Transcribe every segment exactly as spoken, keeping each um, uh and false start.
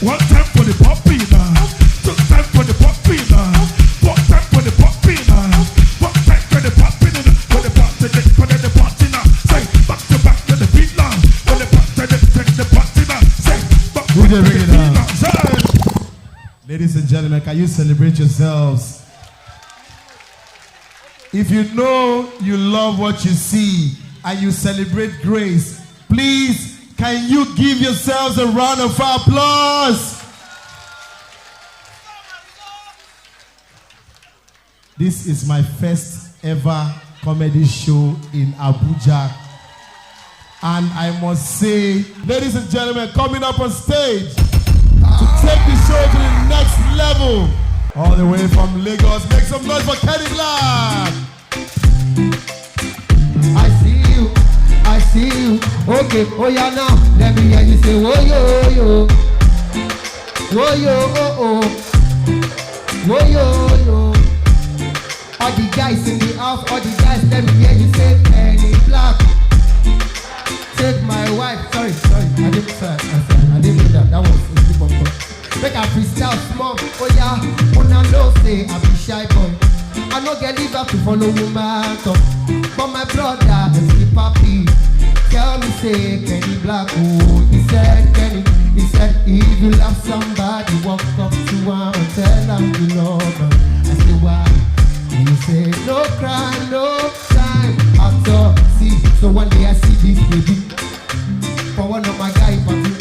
One time for the poppy now. Two time for the poppy now. Four time for the poppy now. One time for the poppy now. For the party, for the party now. Say back to back to the beat now. For the party, take the party now. Say back to the beat now. Say. Ladies and gentlemen, can you celebrate yourselves? If you know you love what you see and you celebrate grace, please, can you give yourselves a round of applause? This is my first ever comedy show in Abuja. And I must say, ladies and gentlemen, coming up on stage to take the show to the next level, all the way from Lagos, make some noise for Kenny Black. I see you, I see you. Okay, oh yeah, now let me hear you say, "Woyo, yo, woyo, oh, oh, woyo, yo." All the guys in the house, all the guys, let me hear you say, "Kenny Black, take my wife." Sorry, sorry, I didn't, sorry, I, sorry, I didn't mean that. That was a slip of tongue. Make I freestyle small. Oh yeah, una know say I be shy boy. I no get liver to follow woman talk. But my brother, M C Papi, tell me say, "Kenny Black, oh," he said, "Kenny," he said, "If you love somebody, walk up to him and tell him you love him." I say, "Why?" He say, "No cry, no time at all." See, so one day I see this baby for one of my guy party.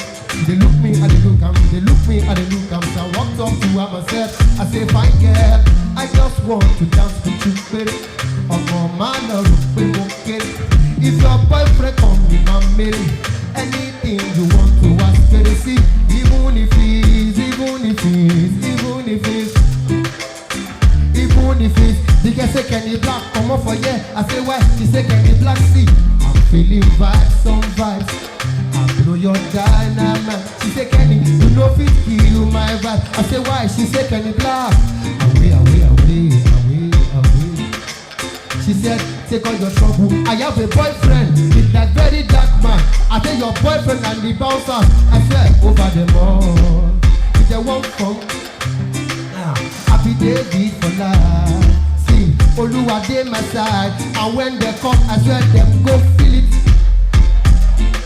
They look me and they look am, they look me and they look am. So I walked up to her and said, I say, "Fine girl, I just want to dance with you, baby." Ọmọ, má lọ rò pé mo kéré. If your boyfriend come in my marry, anything you want to ask, baby, see, even if it's, even if it's, even if it's, even if it's, the girl say, "Kenny Black, come off for here." I say, "Why?" She say, "Kenny Black, see, I'm feeling vibes, some vibes. I blow your dynamite." She say, "Kenny, you know fit kill my vibe." I say, "Why?" She say, "Kenny Black, away, away, away, away, away." She said, "Take all your trouble. I have a boyfriend. It's that very dark man." I say, "Your boyfriend and the bouncers." I swear, over them all. If they want fun, ah, Happy David for life. See, Oluwa dey my side. And when they come, I swear them go feel it.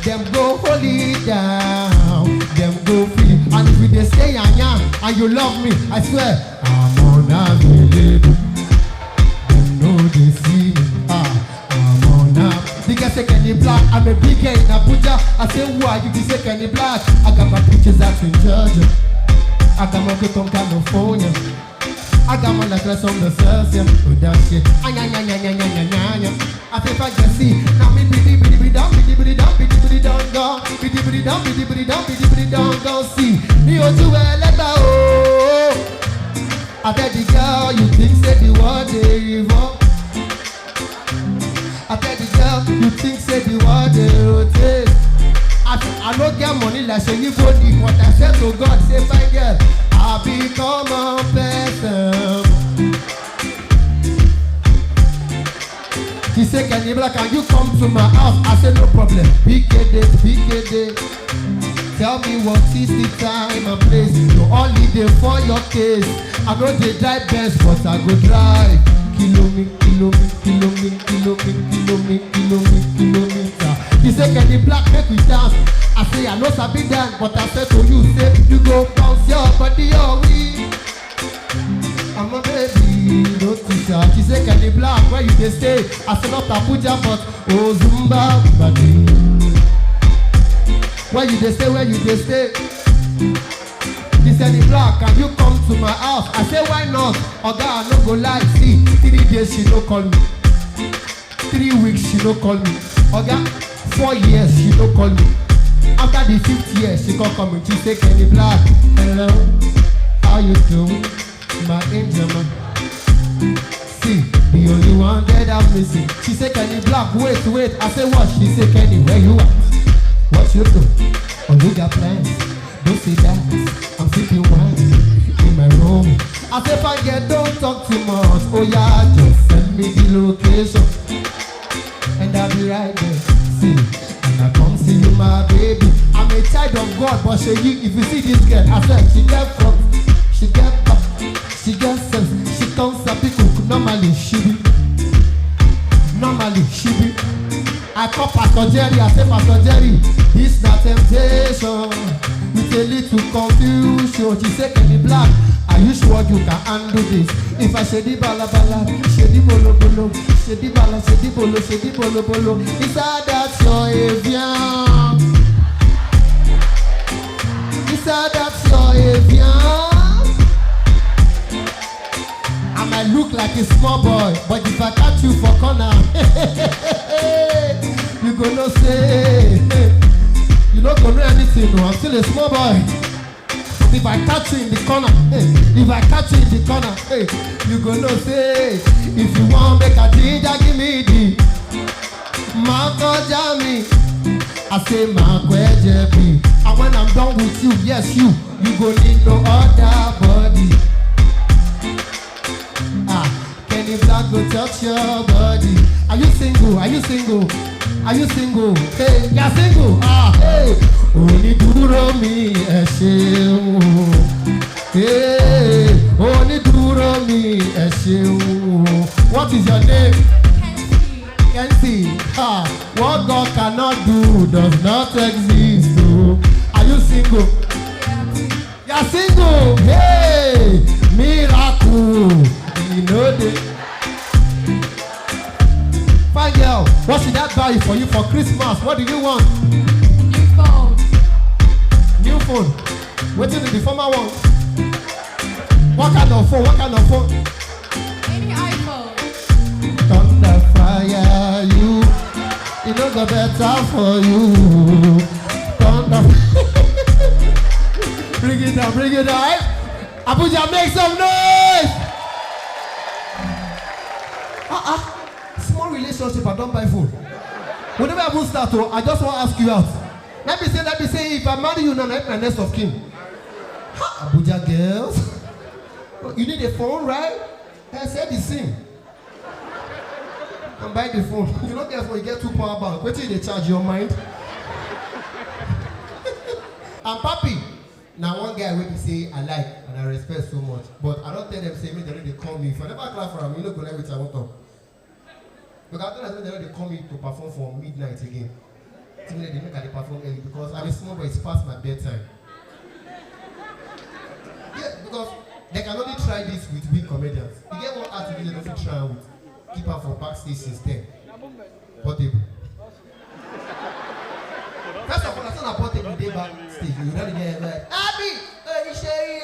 Them go hold it down. Them go feel it. And if you dey stay and yarn and you love me, I swear, I'm unavailable. Dem no dey see me. Ah, I'm on up. The girl say, "Kenny Black, I'm a big guy in Abuja." I say, "Who are you?" He say, "Kenny Black, I got my pictures out in Georgia. I got my good from California. I got my necklace on the cells, yeah, with that shit." Ah, nya, nya, nya. I say, "If I can see, now me bidi, bidi, bidi, down, bidi, bidi, down, bidi, bidi, down, go, bidi, bidi, down, bidi, bidi, down, bidi, bidi, down, go, see." Me, oh, to where let go. I tell the girl, "You think say the world dey revolve?" I tell the girl, "You think say the world dey rotate?" I say, "I no get money like Seyi Boni, but I swear to God, say, fine girl, I be common person." She say, "Kenny Black, can you come to my house?" I say, "No problem. P K D, P K D. Tell me what is the time and place. No holiday for your case. I no dey drive Benz, but I go drive." Kilometer, kilometer, kilometer, kilometer, kilometer. He say, "Kenny Black, make we dance." I say, "I no sabi dance, but I say to you, say you go bounce your body, oh, we." I'm a baby, no teacher. She say, "Kenny Black, where you dey stay?" I say, "Not Abuja, but Ozumba, buddy." "Where you dey stay? Where you dey stay?" He said, "The Black, can you come to my house?" I say, "Why not?" Oga, I no go lie, see, three days she no call me. Three weeks she no call me. Oga, four years she no call me. After the fifth year, she come call me. She say, "Kenny Black, hello, how you doing, my angel man? See, the only one that I'm missing." She say, "Kenny Black, wait, wait." I say, "What?" She say, "Kenny, where you at? What you do? Oh, you got plans? Don't say that. I'm sipping wine in my room." I say, "Fine girl, don't talk too much. Oh yeah, just send me the location, and I'll be right there." See, and I come see you, My baby, I'm a child of God, but she, if you see this girl, I swear she get front, she get back, she get sense, she comes up cook normally, she be normally, she be. I call Pastor Jerry, I say, "Pastor Jerry, this na temptation with a little confusion." She say, "Kenny Black, are you sure you can handle this?" If I say the bala bala, say the bolo bolo, say the bala, say the bolo, say the bolo bolo, inside that your avian, inside that your avian. I might look like a small boy, but if I catch you for corner, you go know say you no go know anything. No, I'm still a small boy. If I catch you in the corner, hey, if I catch you in the corner, hey, you go know say if you want make a ginger, give me the Marco Jami. I say Marco J P. And when I'm done with you, yes, you, you go need no other body. Ah, Kenny Black go touch your body. Are you single? Are you single? Are you single? Hey, you're single. Ah, hey. Onídùúró mi, ẹ ṣeun o. Hey, onídùúró mi, ẹ ṣeun o. What is your name? Kensi. Ah, what God cannot do does not exist. Oh, are you single? You are single. Hey, miracle. You know the fine girl. What should I buy for you for Christmas? What do you want? New phone. New phone. Wetin be the former one? What kind of phone? What kind of phone? Any iPhone. Thunder fire you. It no go better for you. Thunder. Bring it down, bring it down. Abuja, make some noise. Uh-uh. Small relationship, I don't buy phone. Whenever I will start, oh, I just want to ask you out. Let me say, let me say, if I marry you now, let my next of kin. Ha, Abuja girls. You need a phone, right? I said the same. And buy the phone. You don't get phone, you get two power bank. Wait till they charge your mind. And Papi, now one guy wey be say I like and I respect so much, but I don't tell them say me they no dey call me. If I never clap for him, you know go like wetin I want talk. Because I don't like say they no dey call me to perform for midnight again. Tell me they make I dey perform early because I'm a small boy, it's past my bedtime. Yeah, because they can only try this with big comedians. You get one act wey they don't fit try am with. Keep am for backstage since ten. Portable. First of all, I saw na Portable dey backstage. You don't get like, "Abi, oh, you say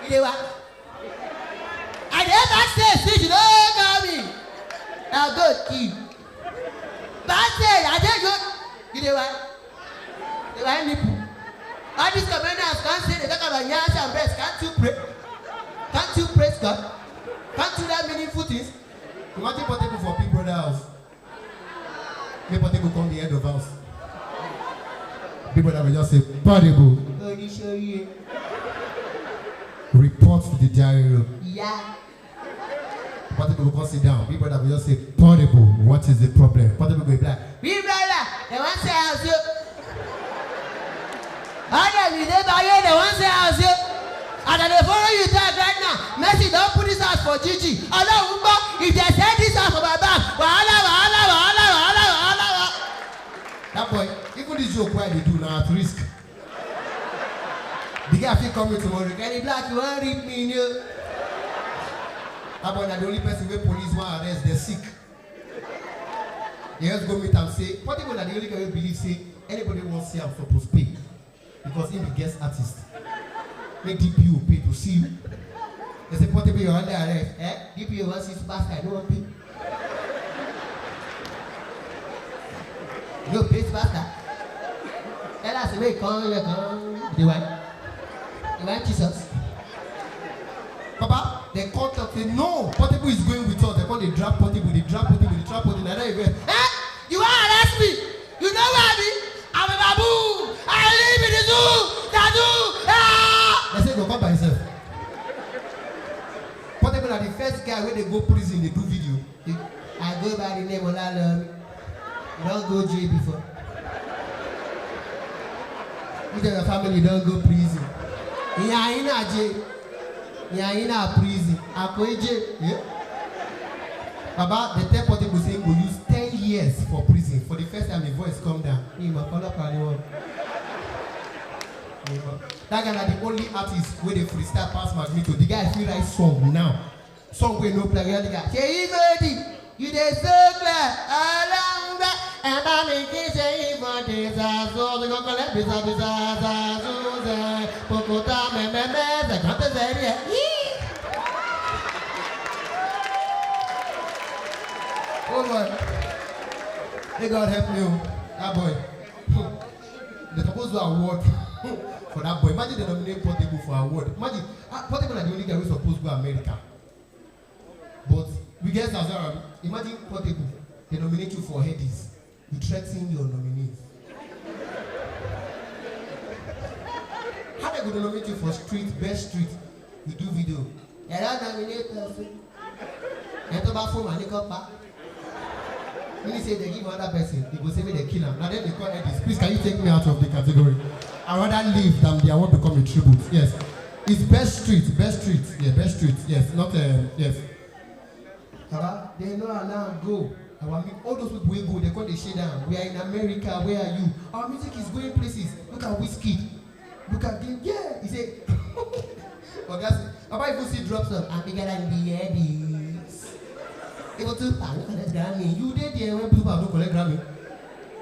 you dey what?" I dey backstage, since you don't call me. Now go kill. Backstage, I dey go. You dey what? Dey what nipple? All these comedians can't say they talk about nyash and breast. Can't you pray? Can't you praise God? Can't you do that meaningful things? Imagine Portable for Big Brother house. Make Portable come the head of house. Big Brother will just say, "Portable, Oníṣòrí. Report to the diary room." Yeah. Portable go come sit down. Big Brother will just say, "Portable, what is the problem?" Portable go be like, "Big Brother, they wan sell house o. All the we dey buy here, they wan sell house o. And I dey follow you talk right now. Mercy don put this house for G G. Ọlọ́run gbọ́, if they sell this house for my back, wahala, wahala, wahala, wahala, wahala, wahala." That boy, even this joke wey I dey do na at risk. The guy fit call me tomorrow. "Kenny Black, you wan rip me, you know?" That boy na the only person wey police wan arrest, dey sick. They just go meet am say, Portable na the only guy wey believe say anybody wan see am suppose pay. Because he be guest artist. Make D P O pay to see you. They say, "Portable, you're under arrest." Eh? D P O wan see superstar, no wan pay. No pay superstar. Tell us, "Wait, come here, come." They want, they want Jesus. Papa, they call talk say, "No, Portable is going with us." They call, they drag Portable, they drag Portable, they drag Portable. Like that, you go, "Eh? You wan arrest me? You know where I be? I'm a baboon. I live in the zoo. The zoo. Ah!" They say, "Go come by himself." Portable na the first guy wey dey go prison dey do video. He, I go by the name Olalami. You don go jail before? You and your family don go prison? Ìyá yín náà jẹ. Ìyá yín náà prison. Àkó ejé. Yeah? Baba, the third party go say go use ten years for prison. For the first time, his voice come down. He must follow Pariwo. That guy na the only artist wey dey freestyle pass Magneto. The guy fit write song now. Song wey no play, where the guy say, "Igodi, you dey so clear, Alangba, and I make it say for this house, so they go collect this house, this house, so they pokota, me, me, me, they can't say it." Yee! Oh boy. May God help you. That boy. They suppose to award for that boy. Imagine they nominate Portable for award. Imagine, ah, Portable na the only guy wey suppose go America. But we get Zazara. Imagine Portable. They nominate you for Headies. You threaten your nominees. How they go nominate you for street, best street? You do video. They don't nominate person. Ẹ tó bá fún wa ní kọ́pá. When he say they give another person, he go say make they kill am. Now then they call Headies. Please, can you take me out of the category? I rather leave than the award become a tribute. Yes. It's best street, best street. Yeah, best street. Yes, not, um, yes. Baba, they no allow am go. Our mi-, all those people wey go, they come dey shake down. "We are in America. Where are you? Our music is going places. Look at Wizkid. Look at him." Yeah, he say, Oga say, Baba even see drop song. "I'm bigger than the Headies." Even Tupac no collect Grammy. You dey there when Tupac no collect Grammy.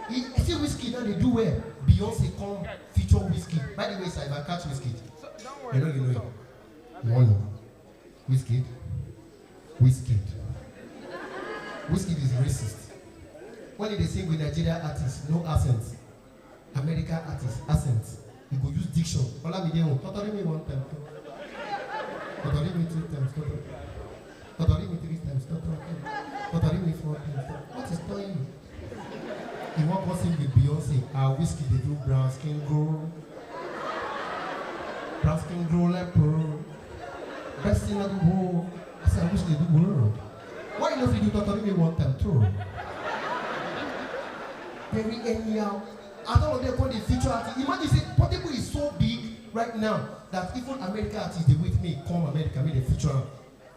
He, I see Wizkid now dey do well. Beyonce come feature Wizkid. By the way, sir, if I catch Wizkid, I know you know him. You wan know? Wizkid. Wizkid. Wizkid is racist. When they sing with Nigerian artists, no accent. American artists, accent. You go use diction. Olamide won. Totori me one time. Totori me two times. Totori, totori me three times. Totori, totori me four times. What is storing you? You wan come sing with Beyonce? Ah, Wizkid dey do brown skin girl. Brown skin girl like pearl. Best thing in the world. I say, I wish they do world. Why you no fit do Totori me one time too? Very anyhow. And all of them come dey feature artist. Imagine say Portable is so big right now that even America artists dey wait me come America, make dem feature am.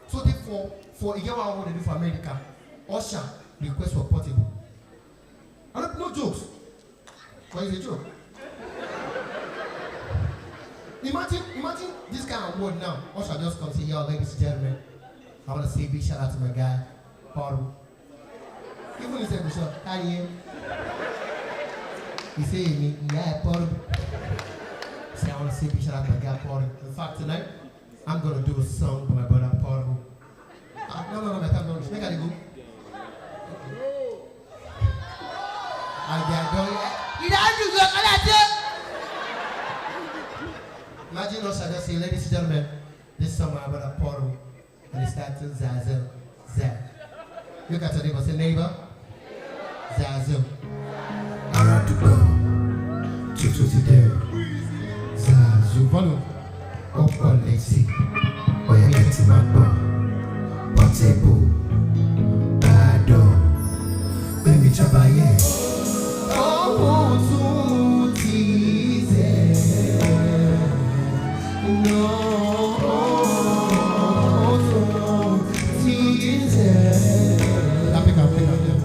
So therefore, for, e get one award they do for America, Usher request for Portable. I don't, no jokes. But it's a joke. Imagine, imagine this kind of award now. Usher just come say, "Yo, ladies and gentlemen, I wanna say big shout out to my guy, Portable." Even he said, "Michelle, carry him." He say, "Me, yeah, Portable." Say, "I wanna say big shout out to my guy, Portable. In fact, tonight, I'm gonna do a song for my brother, Portable." Ah, no, no, no, my time don reach. Make I dey go. I dey go. You don do your color too. Imagine us, I just say, "Ladies and gentlemen, this song my brother Portable." And he start to zazzle, zah. Look at your neighbor, say, "Neighbor, zazzle." Ara àdúgbò, tuntun ti dé o. Zazu volume. Ó pọ̀ létí, ó yẹ kẹ́ ti máa gbọ́. Portable, Bado, Gbémi Jábáyé. Ọ̀hún tún ti zẹ̀. No, ọ̀hún tún ti zẹ̀. Pick am, pick am, yeah.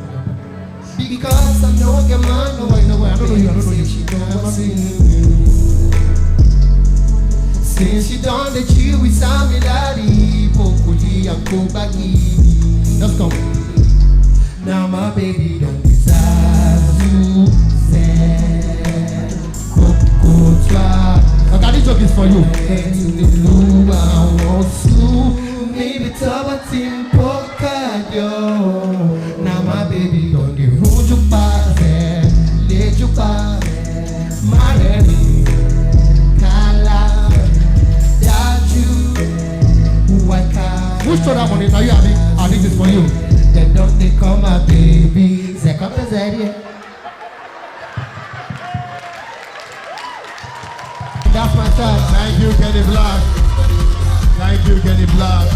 Because I know a girl man, no, I know, I don't know you, I don't know you. Say she don't want to see you. Since she done the chill with Sammy Daddy, Pokuli and Kobaki. Just come. Now my baby don't desire to send Coco try. Okay, this joke is for you. And you know I want to. Maybe Tabatin Pocado. Now my baby don't get who you pass, let you pass. My baby, Kala, that you, who I can. Who stole that money? Now you have it. I think it's for you. They don't they call my baby. Second Zeri. That's my time. Thank you, Kenny Black. Thank you, Kenny Black.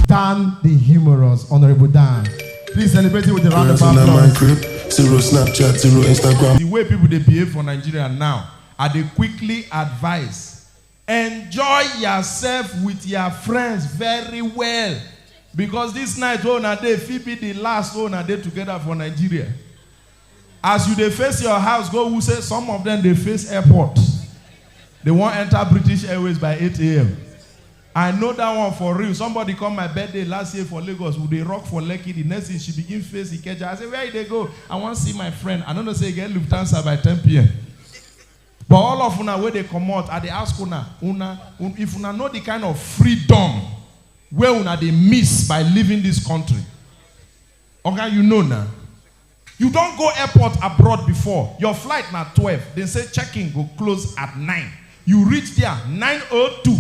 Dan the humorous, Honorable Dan. Please celebrate it with a round of Girls in my applause. crib, zero Snapchat, zero Instagram. The way people dey behave for Nigeria now, I dey quickly advise, enjoy yourself with your friends very well, because this night wey una dey fit be the last wey una dey together for Nigeria. As you dey face your house go Wuse, some of them dey face airport. They wan enter British Airways by eight a.m. I know that one for real. Somebody come my birthday last year for Lagos. We dey rock for Lekki. The next thing, she begin face Ikeja. I say, "Where you dey go?" "I wan see my friend." I no know say e get Lufthansa by ten p.m. But all of una wey dey comot, I dey ask una, una, un- if una know the kind of freedom wey una dey miss by leaving this country. Oga, you know na. You don go airport abroad before. Your flight na twelve. They say check-in go close at nine. You reach there nine oh two.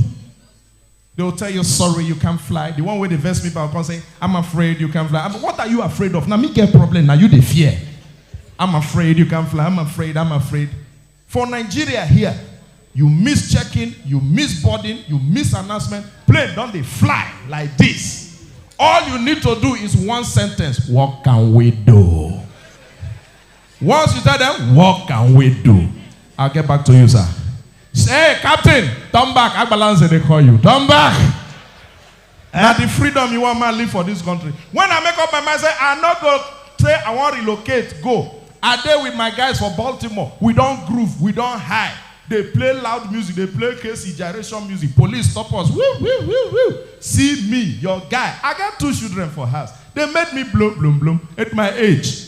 They will tell you, "Sorry, you can't fly." The one wey dey vex me, but come say, "I'm afraid you can't fly." I'm, "What are you afraid of?" Now me get problem. Now you dey fear. "I'm afraid you can't fly. I'm afraid. I'm afraid." For Nigeria here, you miss check-in, you miss boarding, you miss announcement. Plane don dey fly like this. All you need to do is one sentence: "Work and we do." Once you tell them, "Work and we do," I'll get back to you, sir. Say, "Hey, Captain, turn back." Agbalanze dey call you. Turn back. Na the freedom you want man live for this country. When I make up my mind, say I no go, say I wan relocate, go. I dey with my guys for Baltimore. We don groove, we don high. They play loud music, they play K C gyration music. Police stop us. Woo, woo, woo, woo. See me, your guy. I got two children for house. They made me blow, bloom, bloom at my age.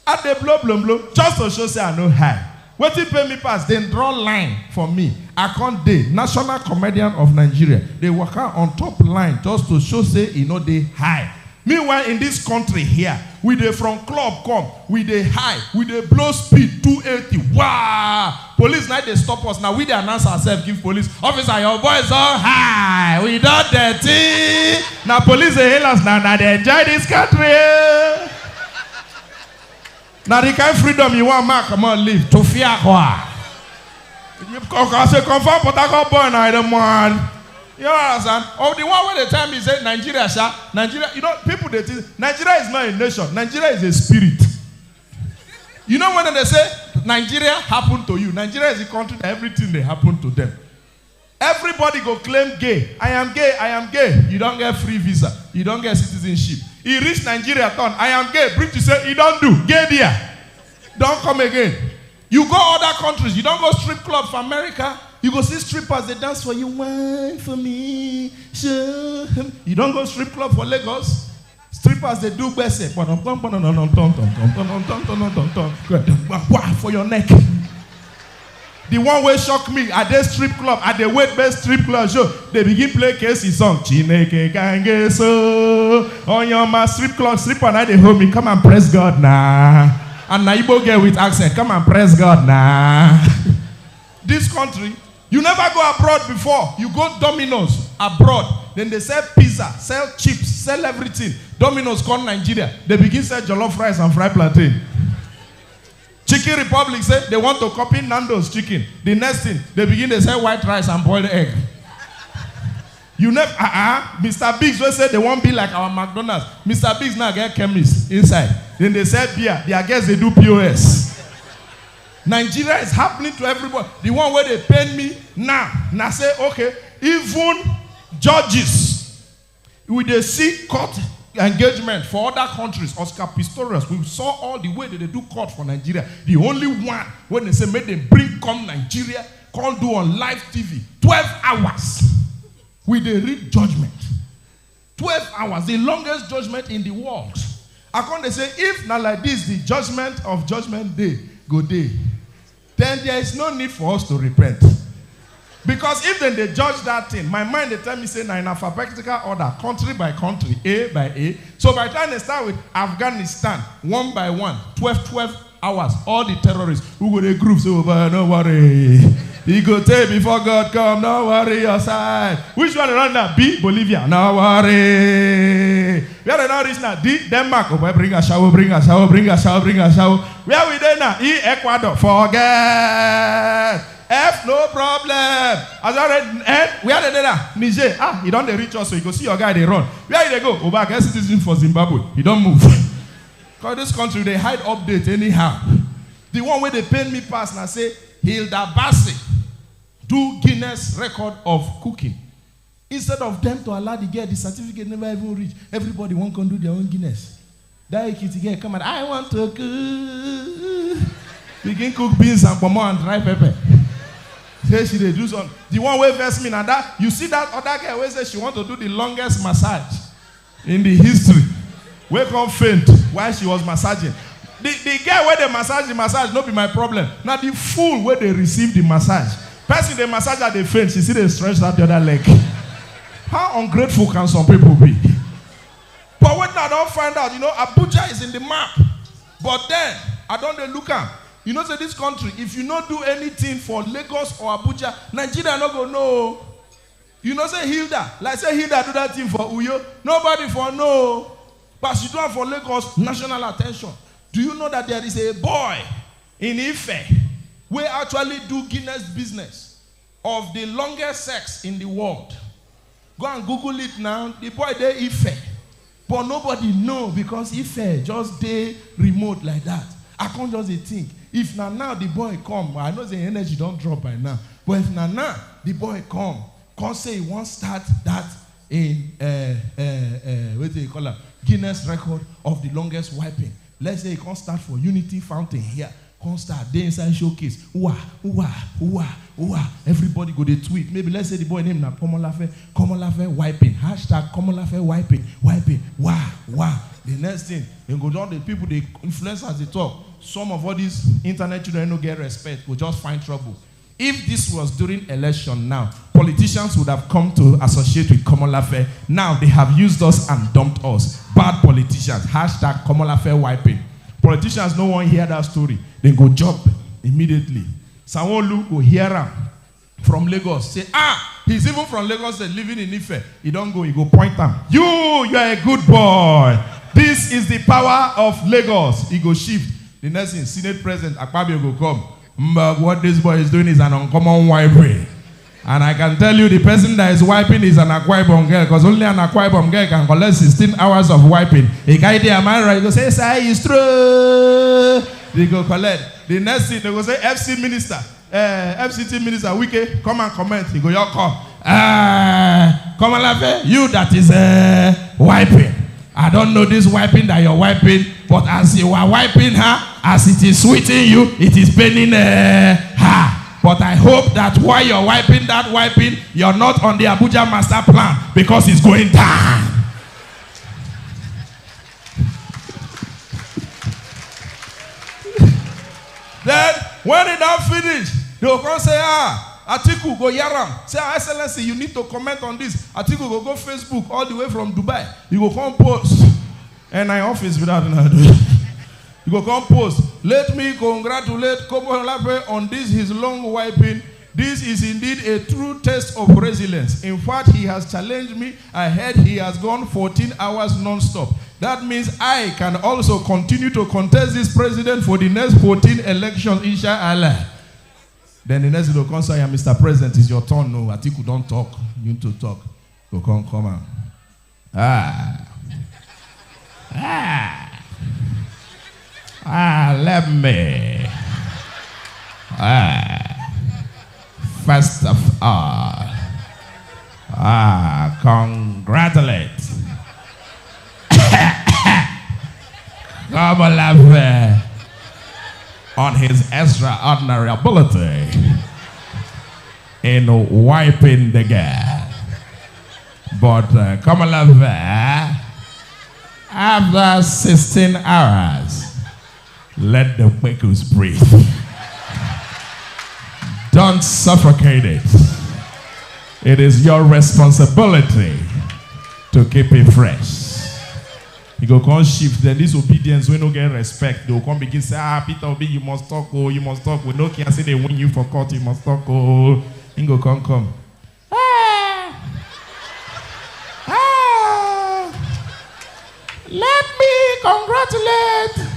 I dey blow, bloom, bloom just to show say I no high. Wetin pay me pass, dem draw line for me. I come dey national comedian of Nigeria. Dey waka on top line just to show say e no dey high. Meanwhile, in this country here, we dey from club come, we dey high, we dey blow speed two eighty. Wow! Police na dey stop us. Na we dey announce ourselves give police. "Officer, your boys don high. We don dirty." Na police dey hail us. Na, na dey enjoy this country. Na the kind freedom you want make I comot live to fear kwa. As a confirm Port Harcourt boy, na the man. You understand? Or the one wey dey tell me say Nigeria, sha, Nigeria. You know, people dey think Nigeria is not a nation. Nigeria is a spirit. You know when they say Nigeria happen to you, Nigeria is a country that everything dey happen to them. Everybody go claim gay. "I am gay, I am gay." You don get free visa. You don get citizenship. You reach Nigeria, turn, "I am gay." British say, "You don do. Gay there. Don come again." You go other countries. You don go strip club for America. You go see strippers dey dance for you. "Wine for me. Show him." You don go strip club for Lagos. Strippers dey do gbese. Wah, for your neck. The one wey shock me, I dey strip club, I dey wait best strip club show. They begin play K C song. "Chineke ka m ga-eso." On your ma strip club, stripper na dey hold me. "Come and press God na." And na Igbo girl with accent. "Come and press God na." This country, you never go abroad before. You go Domino's abroad. Then they sell pizza, sell chips, sell everything. Domino's come Nigeria. They begin sell jollof rice and fried plantain. Chicken Republic say they want to copy Nando's chicken. The next thing, they begin dey sell white rice and boiled egg. You never, uh-uh. Mister Biggs wey say they wan be like our McDonald's. Mister Biggs now get chemist inside. Then they sell beer. Their girls dey do P O S. Nigeria is happening to everybody. The one wey dey pain me now, na say, okay, even judges, we dey see court engagement for other countries. Oscar Pistorius, we saw all the way they dey do court for Nigeria. The only one wey they say make dem bring come Nigeria, come do on live T V, twelve hours. We dey read judgment. Twelve hours, the longest judgment in the world. I come dey say, if na like this, the judgment of judgment day go dey, then there is no need for us to repent. Because if dem dey judge that thing, my mind dey tell me say na in alphabetical order, country by country, A by A. So by the time they start with Afghanistan, one by one, twelve, twelve hours, all the terrorists who go dey groove say, "Oh boy, no worry. E go tey before God come, no worry your side." Which one dey run now? B, Bolivia, no worry. Where they don reach now? D, Denmark. "Oh boy, bring ashawo, bring ashawo, bring ashawo, bring ashawo." Where we dey now? E, Ecuador, forget. F, no problem. As I read, N, where they dey now? Niger. Ah, you don dey reach us, so you go see your guy dey run. Where you dey go? "Oh boy, I get citizen for Zimbabwe." You don move. Because this country, they hide update anyhow. The one where they pain me pass and I say, Hilda Bassey do Guinness record of cooking. Instead of them to allow the girl, the certificate never even reach. Everybody won't come do their own Guinness. That Ekiti girl come and, "I want to cook." Begin cook beans and pomo and dry pepper. Say she dey do some. The one wey vex me na that. You see that other girl wey say she want to do the longest massage in the history. Wey come faint while she was massaging. The the girl wey dey massage the massage no be my problem. Na the fool wey dey receive the massage. Person dey massage her dey faint, she still dey stretch that the other leg. How ungrateful can some people be? But wetin I don find out, you know, Abuja is in the map. But then, I don dey look am. You know say this country, if you no do anything for Lagos or Abuja, Nigeria no go know. You know say Hilda, like say Hilda do that thing for Uyo, nobody for know. But she do am for Lagos, national attention. Do you know that there is a boy in Ife wey actually do Guinness business of the longest sex in the world? Go and Google it now. The boy dey Ife, but nobody know because Ife just dey remote like that. I come just dey think, if na now the boy come, I know say energy don drop by now, but if na now the boy come, come say he wan start that in, uh, uh, uh, wetin dey call am, Guinness record of the longest wiping. Let's say he come start for Unity Fountain here, come start dey inside showcase. Wa, wa, wa, wa. Everybody go dey tweet. Maybe let's say the boy name na Komolafe. Komolafe wiping. Hashtag Komolafe wiping. Wiping. Wa, wa. The next thing, dem go don the people, the influencers dey talk. Some of all these internet children no get respect, go just find trouble. If this was during election now, politicians would have come to associate with Komolafe. Now they have used us and dumped us. Bad politicians. Hashtag Komolafe wiping. Politicians no wan hear that story. Dem go jump immediately. Sanwo-Olu go hear am from Lagos. Say, "Ah, he's even from Lagos, eh, living in Ife." He don go, he go point am. "You, you are a good boy. This is the power of Lagos." He go shift. The next thing, Senate President Akpabio go come. "But what this boy is doing is an uncommon wiping. And I can tell you the person that is wiping is an Akwa Ibom girl, because only an Akwa Ibom girl can collect sixteen hours of wiping." A guy there, am I right? He go say, "Sir, it's true." They go collect. The next thing, they go say, "F C minister, uh, F C T minister, Wike, come and comment." He go, "Your call." "Uh, Komolafe, you that is, uh, wiping. I don't know this wiping that you're wiping, but as you are wiping her, as it is sweeting you, it is paining, uh, her. But I hope that while you're wiping that wiping, you're not on the Abuja master plan, because it's going down." Then, when e don finish, they go come say, "Ah, Atiku go yarn am. Say, 'Excellency, you need to comment on this.'" Atiku go go Facebook all the way from Dubai. You go come post. And my office without another. You go come post. "Let me congratulate Komolafe on this his long wiping. This is indeed a true test of resilience. In fact, he has challenged me. I heard he has gone fourteen hours non-stop. That means I can also continue to contest this president for the next fourteen elections, inshallah." Then the next thing go come say, "Yeah, Mister President, it's your turn. No, Atiku don talk. You need to talk." Go come, come out. Ah. Ah. Ah, let me. Ah. First of all, ah, congratulate Komolafe on his extraordinary ability in wiping the girl. But, uh, Komolafe, after sixteen hours, let the kpekus breathe. Don't suffocate it. It is your responsibility to keep it fresh. He go come shift. Then this obedience wey no get respect, they go come begin say, "Ah, Peter Obi, you must talk, oh, you must talk. We no care say they win you for court, you must talk, oh." He go come, come. Ah! Ah! Let me congratulate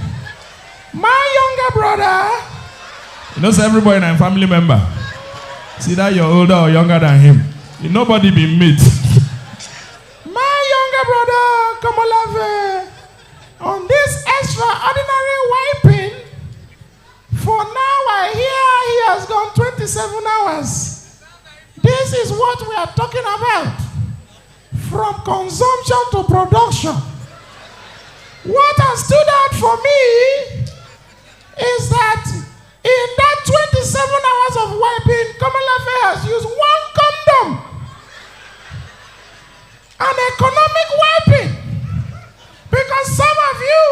my younger brother. You know, say everybody na family member. See that you're older or younger than him. Nobody be mate. My younger brother, Komolafe, on this extra seven hours. This is what we are talking about. From consumption to production. What has stood out for me is that in that twenty-seven hours of wiping, Komolafe has used one condom and economic wiping. Because some of you,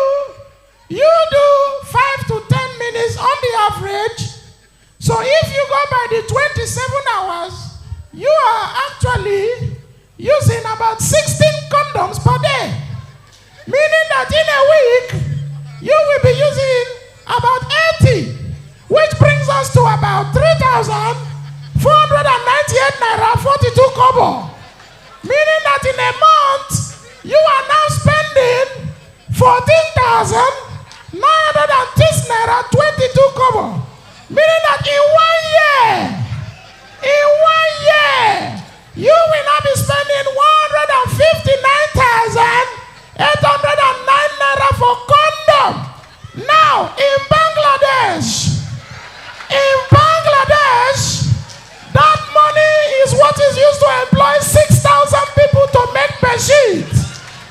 you do five to ten minutes on the average. So if you go by the twenty-seven hours, you are actually using about sixteen condoms per day. Meaning that in a week, you will be using about eighty, which brings us to about three thousand four hundred and ninety-eight naira forty-two kobo. Meaning that in a month, you are now spending fourteen thousand nine hundred and six naira twenty-two kobo. Meaning that in one year, in one year, you will now be spending one hundred and fifty-nine thousand eight hundred and nine naira for condom. Now, in Bangladesh, in Bangladesh, that money is what is used to employ six thousand people to make bedsheet.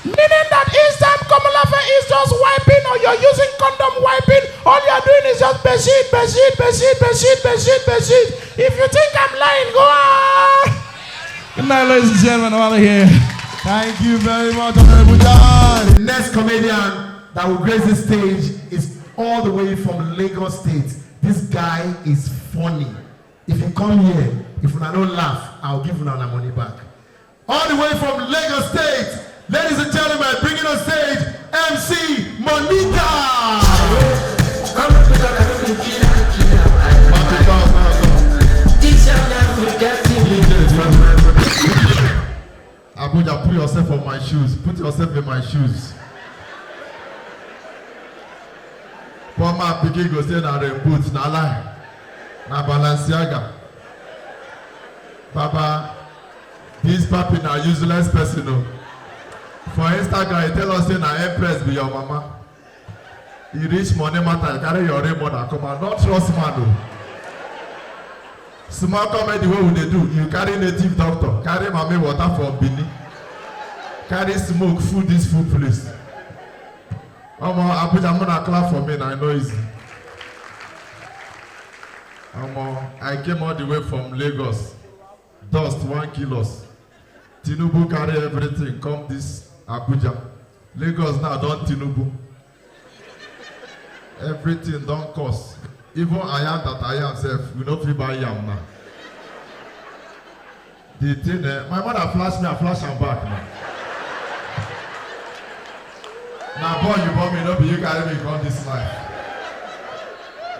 Meaning that each time Komolafe is just wiping or you're using condom wiping, all you're doing is just bedsheet, bedsheet, bedsheet, bedsheet, bedsheet, bedsheet. If you think I'm lying, go on. Good night, ladies and gentlemen. I'm out of here. Thank you very much, Honorable John. The next comedian that will grace the stage is all the way from Lagos State. This guy is funny. If you come here, if una no laugh, I'll give una una money back. All the way from Lagos State, ladies and gentlemen, bringing on stage M C Monica. Abuja, put yourself on my shoes. Put yourself in my shoes. Poor man pikin go say na rain boot, na lie. Na Balenciaga. Baba, this papi na useless person o. For Instagram, he tell us say na Empress be your mama. You reach money matter, you carry your real mother come out. Don't trust man o. Small comedy wey we dey do, you carry native doctor, carry mami water from Benin, carry smoke full this full place. Omo, Abuja, muna clap for me na, e no easy. Omo, I came all the way from Lagos. Dust wan kill us. Tinubu carry everything come this Abuja. Lagos now don Tinubu. Everything don cost. Even I am that I am sef, we no fit buy yam now. The thing, eh, my mother flash me, I flash am back now. Na born you born me, no be you carry me come this life.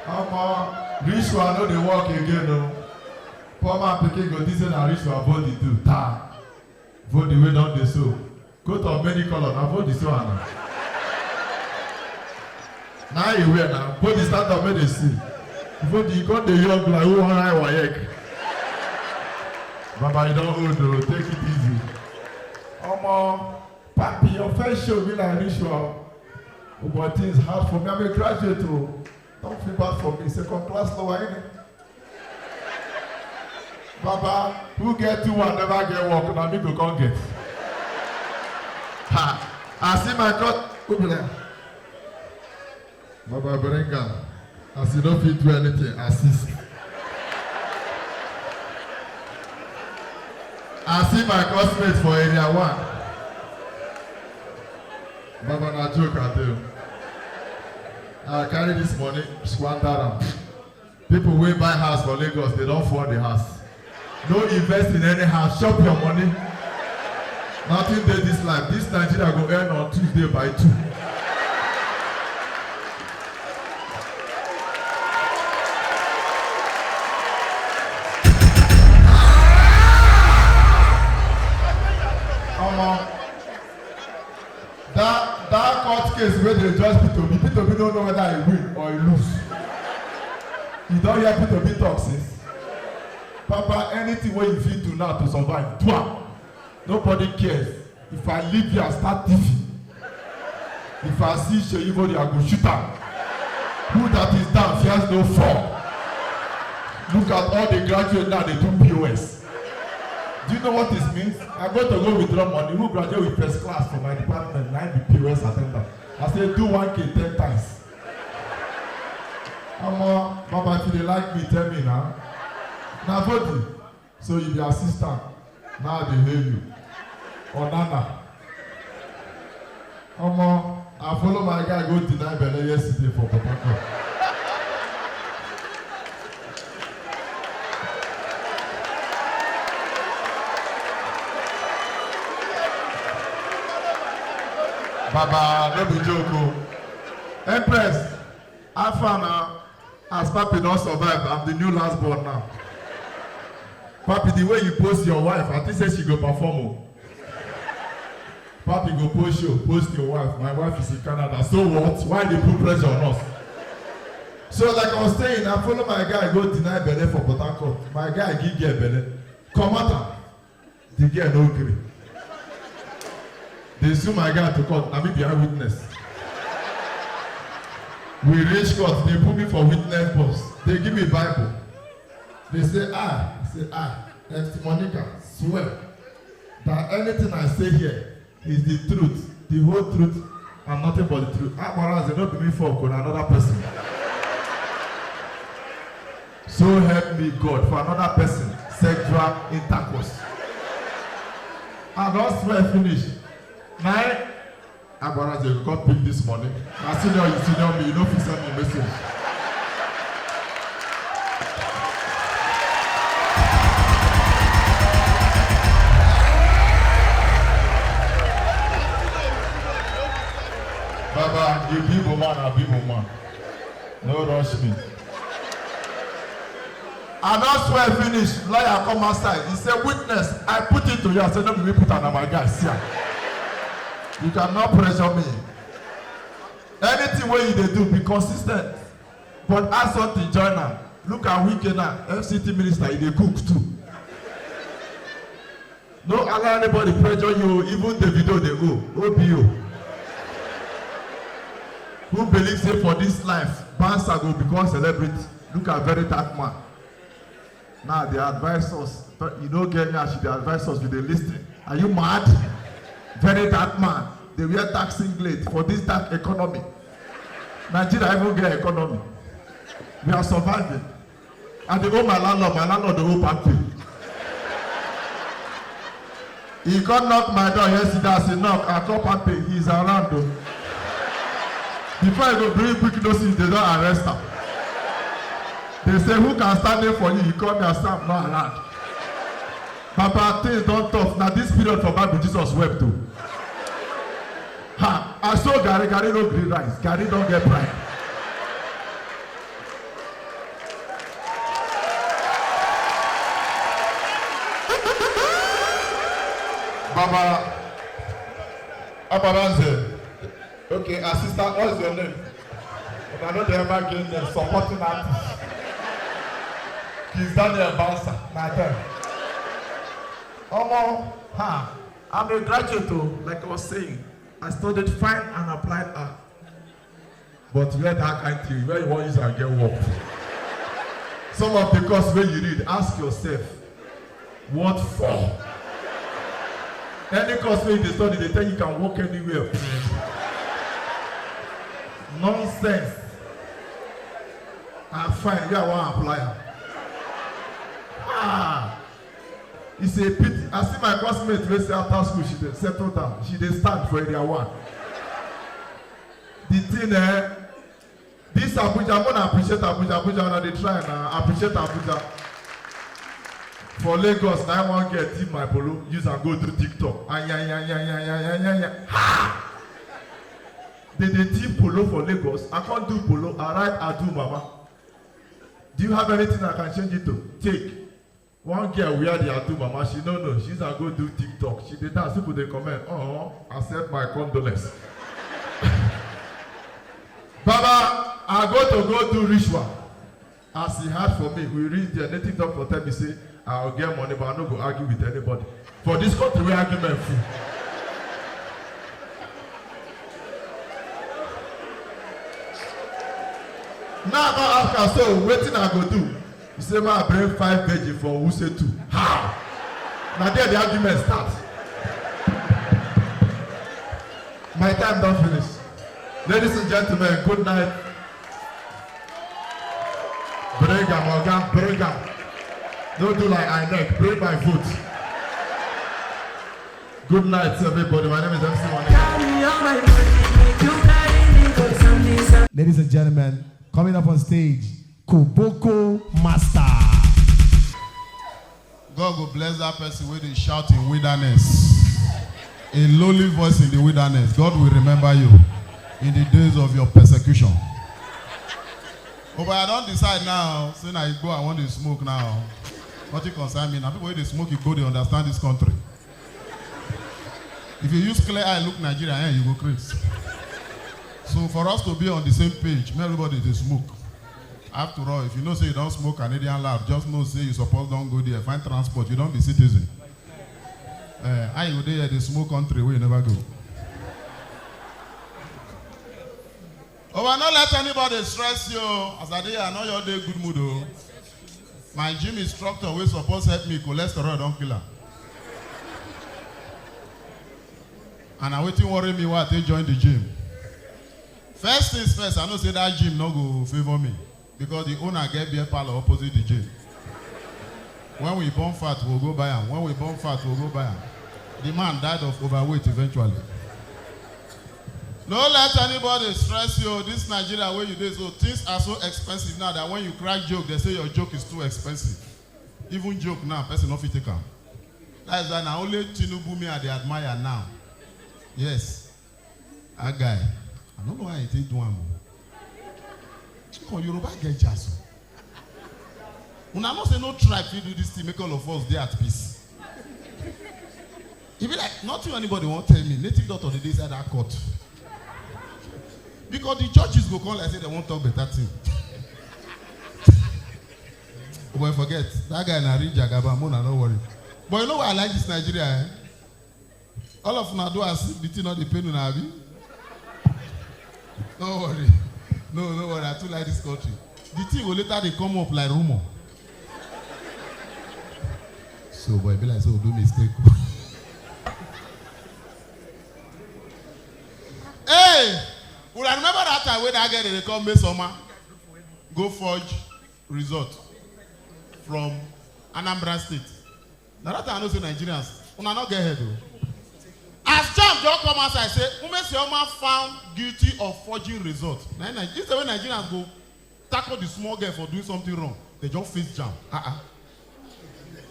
Omo, ritual no dey work again o. Poor man pikin go think say na ritual body do. Ta. Body wey don dey so. Coat of many color, na body so and na. Na you wear na. Body stand up, make dey see. Body, you come dey young like who wan write WAEC. Baba, you don old o, take it easy. Omo, papi, your first show be like ritual. But things hard for me. I'm a graduate o. Don't feel bad for me. Second class lower, innit? Baba, who get two and never get work, na me go come get. Ha! I see my cut. Who be that? Baba, bring am. As you no fit do anything, assist. I see my classmate for area one. Baba, na joke I do. I carry this money, squander am. People wey buy house for Lagos, they don fall the house. No invest in any house, chop your money. Nothing dey this life. This Nigeria go end on Tuesday by two. Omo, that that court case wey dey judge Peter Obi, Peter Obi no know whether he win or he lose. You don hear Peter Obi talk since? Papa, anything wey you fit do now to survive, do am. Nobody cares. If I leave here, I start thieving. If I see Seyi Bode, I go shoot am. Who that is down fears no fall. Look at all the graduates now, they do P O S. Do you know what this means? I'm going to go withdraw money. Who graduate with first class for my department? Now the P O S attendant. I say, do one K ten times. Omo, Baba, if you dey like me, tell me now. Na body. So you be assistant. Now they hail you. Onana. Omo, I follow my guy go deny belle yesterday for Port Harcourt. Baba, no be joke o. Empress, how far now? As Papi don survive, I'm the new last born now. Papi, the way you post your wife, I think say she go perform o. Papi go post you, post your wife. My wife is in Canada. So what? Why they put pressure on us? So like I was saying, I follow my guy go deny belle for Port Harcourt. My guy give girl belle. Come out am. The girl no gree. They sue my guy to court. Na me be eyewitness. We reach court. They put me for witness box. They give me Bible. They say, ah, I say, ah, Auntie Monica, swear that anything I say here is the truth, the whole truth, and nothing but the truth. Akpara say, no be me for na another person. So help me God, for another person, sexual intercourse. I don swear finish. Na Akpara say, you come pick this money. Na senior you senior me, you no fit send me message. Baba, you be woman, I be woman. No rush me. I don swear finish. Lawyer come outside. He say, witness, I put it to you. I say, no be me put am, na my guy. See am. You cannot pressure me. Anything wey you dey do, be consistent. But add something join am. Look at Wike now, F C T minister, he dey cook too. No allow anybody pressure you, even Davido dey go, O B O. Who believe say for this life, bouncer go become celebrity? Look at very dark man. Now they advise us, but you no get me as you dey advise us, you dey listen. Are you mad? Very dark man. They wear dark singlet for this dark economy. Nigeria even get economy. We are surviving. I dey owe my landlord, my landlord dey owe palmpay. He come knock my door yesterday, as he knock, I call palmpay, he's around o. Before he go bring quick notice, they don arrest am. They say, who can stand in for you? He call me, I say, I'm not around. Papa, things don tough. Na this period for Bible, Jesus wept o. Ha, I saw garri, garri no gree rise. Garri don get pride. Baba, Abaranze. Okay, assistant, what's your name? Una no dey ever gain name, supporting artist. Kizz Daniel bouncer, na there. Omo, ha, I'm a graduate o, like I was saying, I studied fine and applied art. But where that kind thing, where you wan use am get work? Some of the course wey you read, ask yourself, what for? Any course wey you dey study, dey tell you can work anywhere. Nonsense. I fine, yeah, I wan apply am. Ah, it's a pity. I see my classmate wey say after school she dey settle down. She dey stand for area one. The thing, eh, this Abuja, I wanna appreciate Abuja. Abuja, una dey try na, appreciate Abuja. For Lagos, na one girl thief my polo, use am go do TikTok. Ayayayayayayaya. Ha! They dey thief polo for Lagos. I can't do polo. I write, I do mama. Do you have anything I can change it to? Take. One girl wear the Adu mama, she no know. She use am go do TikTok. She dey dance, people dey comment. Oh, accept my condolence. Baba, I go to go do ritual. As he hard for me, we reach there. Native doctor tell me say I go get money, but I no go argue with anybody. For this country, wey argument full. Now I come ask am, so wetin I go do? Say ma bring five virgin for Wuse too. How? Na there the argument start. My time don finish. Ladies and gentlemen, good night. Bring am, oga, bring am. No do like I neck, bring my foot. Good night, everybody. My name is M C One. Ladies and gentlemen, coming up on stage, Koboko Master. God go bless that person wey dey shout in wilderness. A lowly voice in the wilderness. God will remember you in the days of your persecution. Oh, but I don decide now. Say na igbo I wan dey smoke now. Nothing concern me. Na people wey dey smoke igbo dey understand this country. If you use clear eye look Nigeria, eh, you go craze. So for us to be on the same page, make everybody dey smoke. After all, if you know say you don smoke Canadian loud, just know say you suppose don go there, find transport, you don be citizen. Eh, how you go dey here dey smoke country wey you never go? Oh, I no let anybody stress you. As I dey here, I no your day good mood o. My gym instructor wey suppose help me, cholesterol don kill am. And na wetin worry me wey I take join the gym. First things first, I know say that gym no go favour me because the owner get beer parlour opposite the gym. When we born fat, we go buy am. When we born fat, we go buy am. The man died of overweight eventually. No let anybody stress you. This Nigeria wey you dey so, things are so expensive now that when you crack joke, they say your joke is too expensive. Even joke now, person no fit take am. That is why na only Tinubu me I dey admire now. Yes. That guy, I no know how he take do am o. Come, Yoruba get jazz o. Una know say no tribe fit do this thing, make all of us dey at peace. E be like nothing anybody wan tell me. Native doctor dey dey inside that court. Because the judges go come like say they wan talk better thing. But forget, that guy na real jagaban, mo na no worry. But you know why I like this Nigeria, eh? All of una do as if the thing no dey pain una, abi? No worry. No, no worry. I too like this country. The thing go later dey come up like rumor. So, boy, be like say we do mistake. Hey! Una remember that time wey that girl dey call Mesoma go forge result from Anambra State? Na that time I know say Nigerians, una no get head o. As jam just come outside say Umesioma found guilty of forging result. Na im Ni-, this is the way Nigerians go tackle the small girl for doing something wrong. They just face jam. Uh-uh.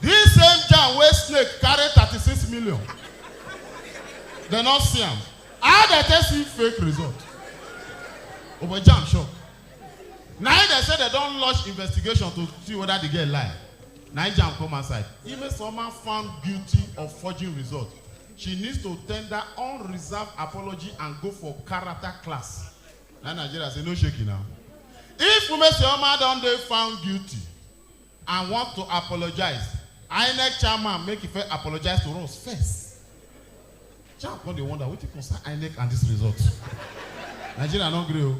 This same jam wey snake carry thirty-six million. They no see am. How they take see fake result? Oh, but jam shock. Na im they say they don launch investigation to see whether the girl lie. Na im jam come outside. Imesoma found guilty of forging result. She needs to tender unreserved apology and go for character class. Na Nigeria say no shaking now. If Umesioma don dey found guilty and want to apologize, INEC chairman make e first apologize to us first. Jam come dey wonder wetin concern INEC and this result. Nigeria no gree o.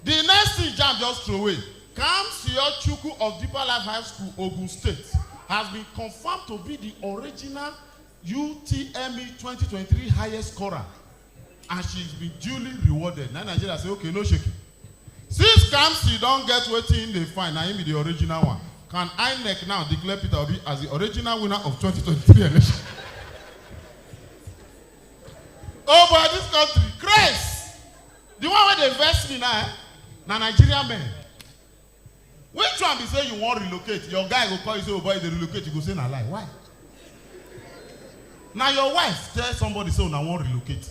The next thing jam just throw away. Kamsi Chukwu of Deeper Life High School, Ogun State, has been confirmed to be the original U T M E twenty twenty-three highest scorer, and she's been duly rewarded. Na Nigeria say, "Okay, no shaking." Since Kamsi don get wetin im dey find, na im be the original one. Can INEC now declare Peter Obi as the original winner of twenty twenty-three election? Oh boy, this country, Chris, the one wey dey vex me now, eh, na Nigerian men. Which one be say you wan relocate? Your guy go call you say, "Oh boy, you dey relocate." You go say, "Na lie." Why? Na your wife tell somebody say una wan relocate.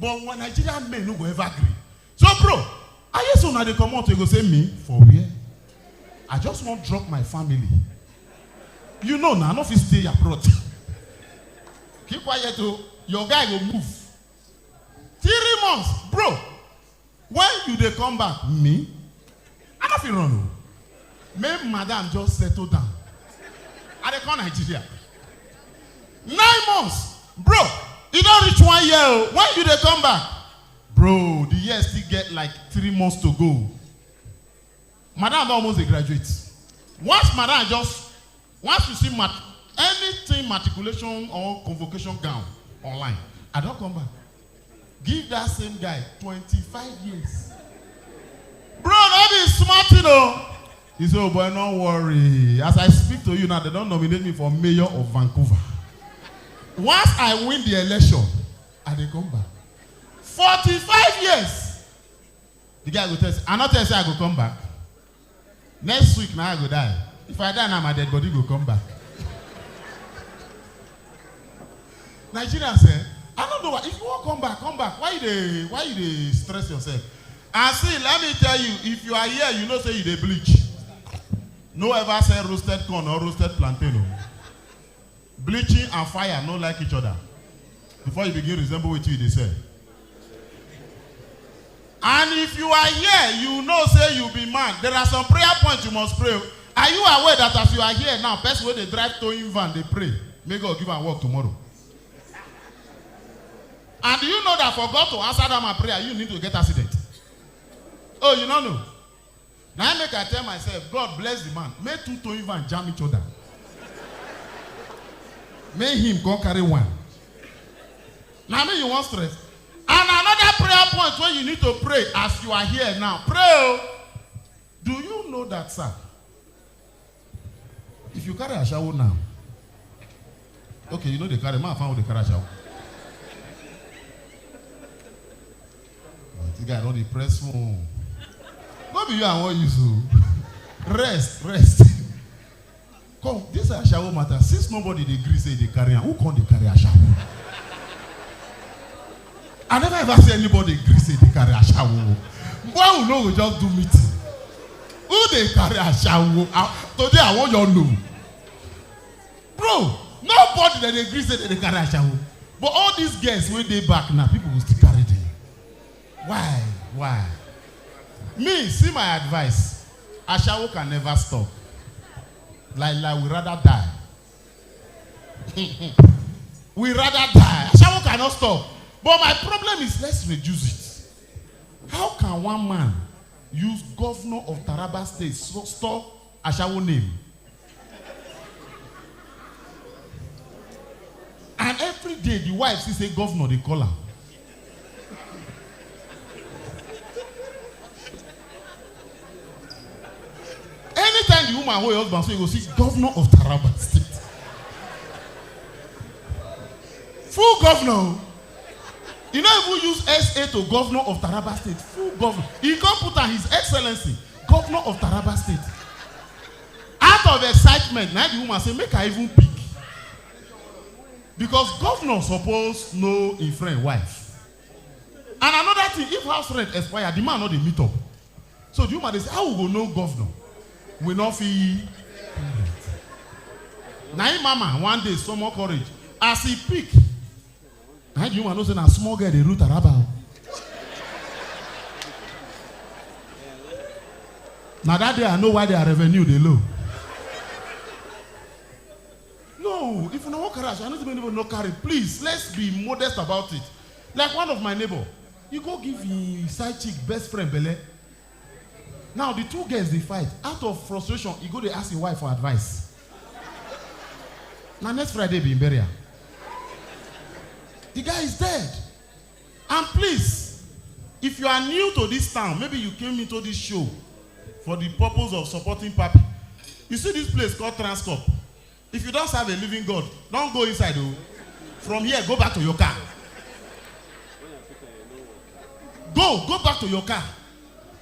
But when Nigerian men no go ever gree. So, bro, I hear say una dey comot, you go say, "Me? For where? I just wan drop my family." You know na, I no fit stay abroad. Keep quiet o. Your guy go move. Three months, bro. When you dey come back, me? I no fit run o. Make madam just settle down. I dey come Nigeria. Nine months, bro. E don reach one year o. When you dey come back, bro, the year still get like three months to go. Madam don almost dey graduate. Once madam just, once you see mat, anything, matriculation or convocation gown online, I don come back. Give that same guy twenty-five years. Bro, no be small thing o. He say, "Oh boy, no worry. As I speak to you now, they don nominate me for mayor of Vancouver. Once I win the election, I dey come back." Forty-five years. The guy go tell say, "I no tell say I go come back. Next week na I go die. If I die now, my dead body go come back." Nigerians, eh? I don't know why. If you wan come back, come back. Why you dey, why you dey stress yourself? And see, let me tell you, if you are here, you know say you dey bleach. No ever sell roasted corn or roasted plantain o. Bleaching and fire no like each other. Before you begin resemble wetin you dey sell. And if you are here, you know say you be man. There are some prayer points you must pray. Are you aware that as you are here now, person wey dey drive towing van dey pray, may God give am work tomorrow? And do you know that for God to answer that man prayer, you need to get accident? Oh, you no know? Na im make I tell myself, "God bless the man. Make two towing van jam each other. Make him come carry one." Na me you wan stress? And another prayer point wey you need to pray as you are here now. Pray o. Do you know that, sir? If you carry ashawo now, okay, you no dey carry, man, found dey carry ashawo. But the guy don dey press phone. No be you I wan use o. Rest, rest. Come, this ashawo matter. Since nobody dey gree say dey carry am, who come dey carry ashawo? I never ever see anybody gree say dey carry ashawo. Why we no go just do meeting? Who dey carry ashawo? Ah, today I wan your know. Bro, nobody that dey gree say dem dey carry ashawo. But all these girls wey dey back now, people go still carry them. Why? Why? Me, see my advice. Ashawo can never stop. Like, like, we rather die. We rather die. Ashawo cannot stop. But my problem is, let's reduce it. How can one man use governor of Taraba State so store ashawo name? And every day the wife see say governor dey call am. Anytime the woman hold her husband, so you go see governor of Taraba State. Full governor. He no even use S A to governor of Taraba State. Full governor. He come put am His Excellency, governor of Taraba State. Out of excitement, na the woman say, "Make I even pick." Because governor suppose know him friend wife. And another thing, if house rent expire, the man no dey meet up. So the woman dey say, "How we go know governor? We no fit pay rent." Na him mama one day summon courage. As he pick, na the woman know say na small girl dey rule Taraba o. Na that day I know why their revenue dey low. No, if you no wan carry ashawo, I no think anybody no carry. Please, let's be modest about it. Like one of my neighbor, he go give him side chick best friend belle. Now the two girls dey fight. Out of frustration, he go dey ask him wife for advice. Na next Friday be him burial. The guy is dead. And please, if you are new to this town, maybe you came into this show for the purpose of supporting Papi. You see this place called Transcorp. If you don't serve a living God, don't go inside o. From here, go back to your car. Go, go back to your car.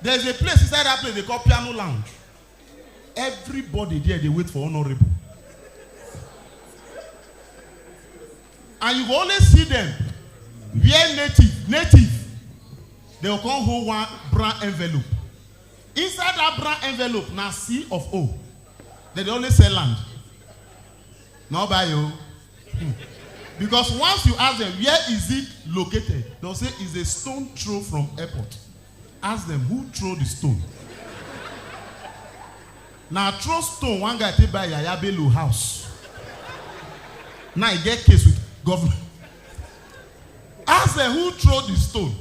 There is a place inside that place they call Piano Lounge. Everybody there dey wait for honorable. And you go only see them wear native, native. They go come hold one brown envelope. Inside that brown envelope na C of O. They dey only sell land. No buy o. Hmm. Because once you ask them, "Where is it located?" They'll say, "It's a stone throw from airport." Ask them, "Who throw the stone?" Na throw stone one guy take buy Yaya Bello house. Now he get case with government. Ask them, "Who throw the stone?"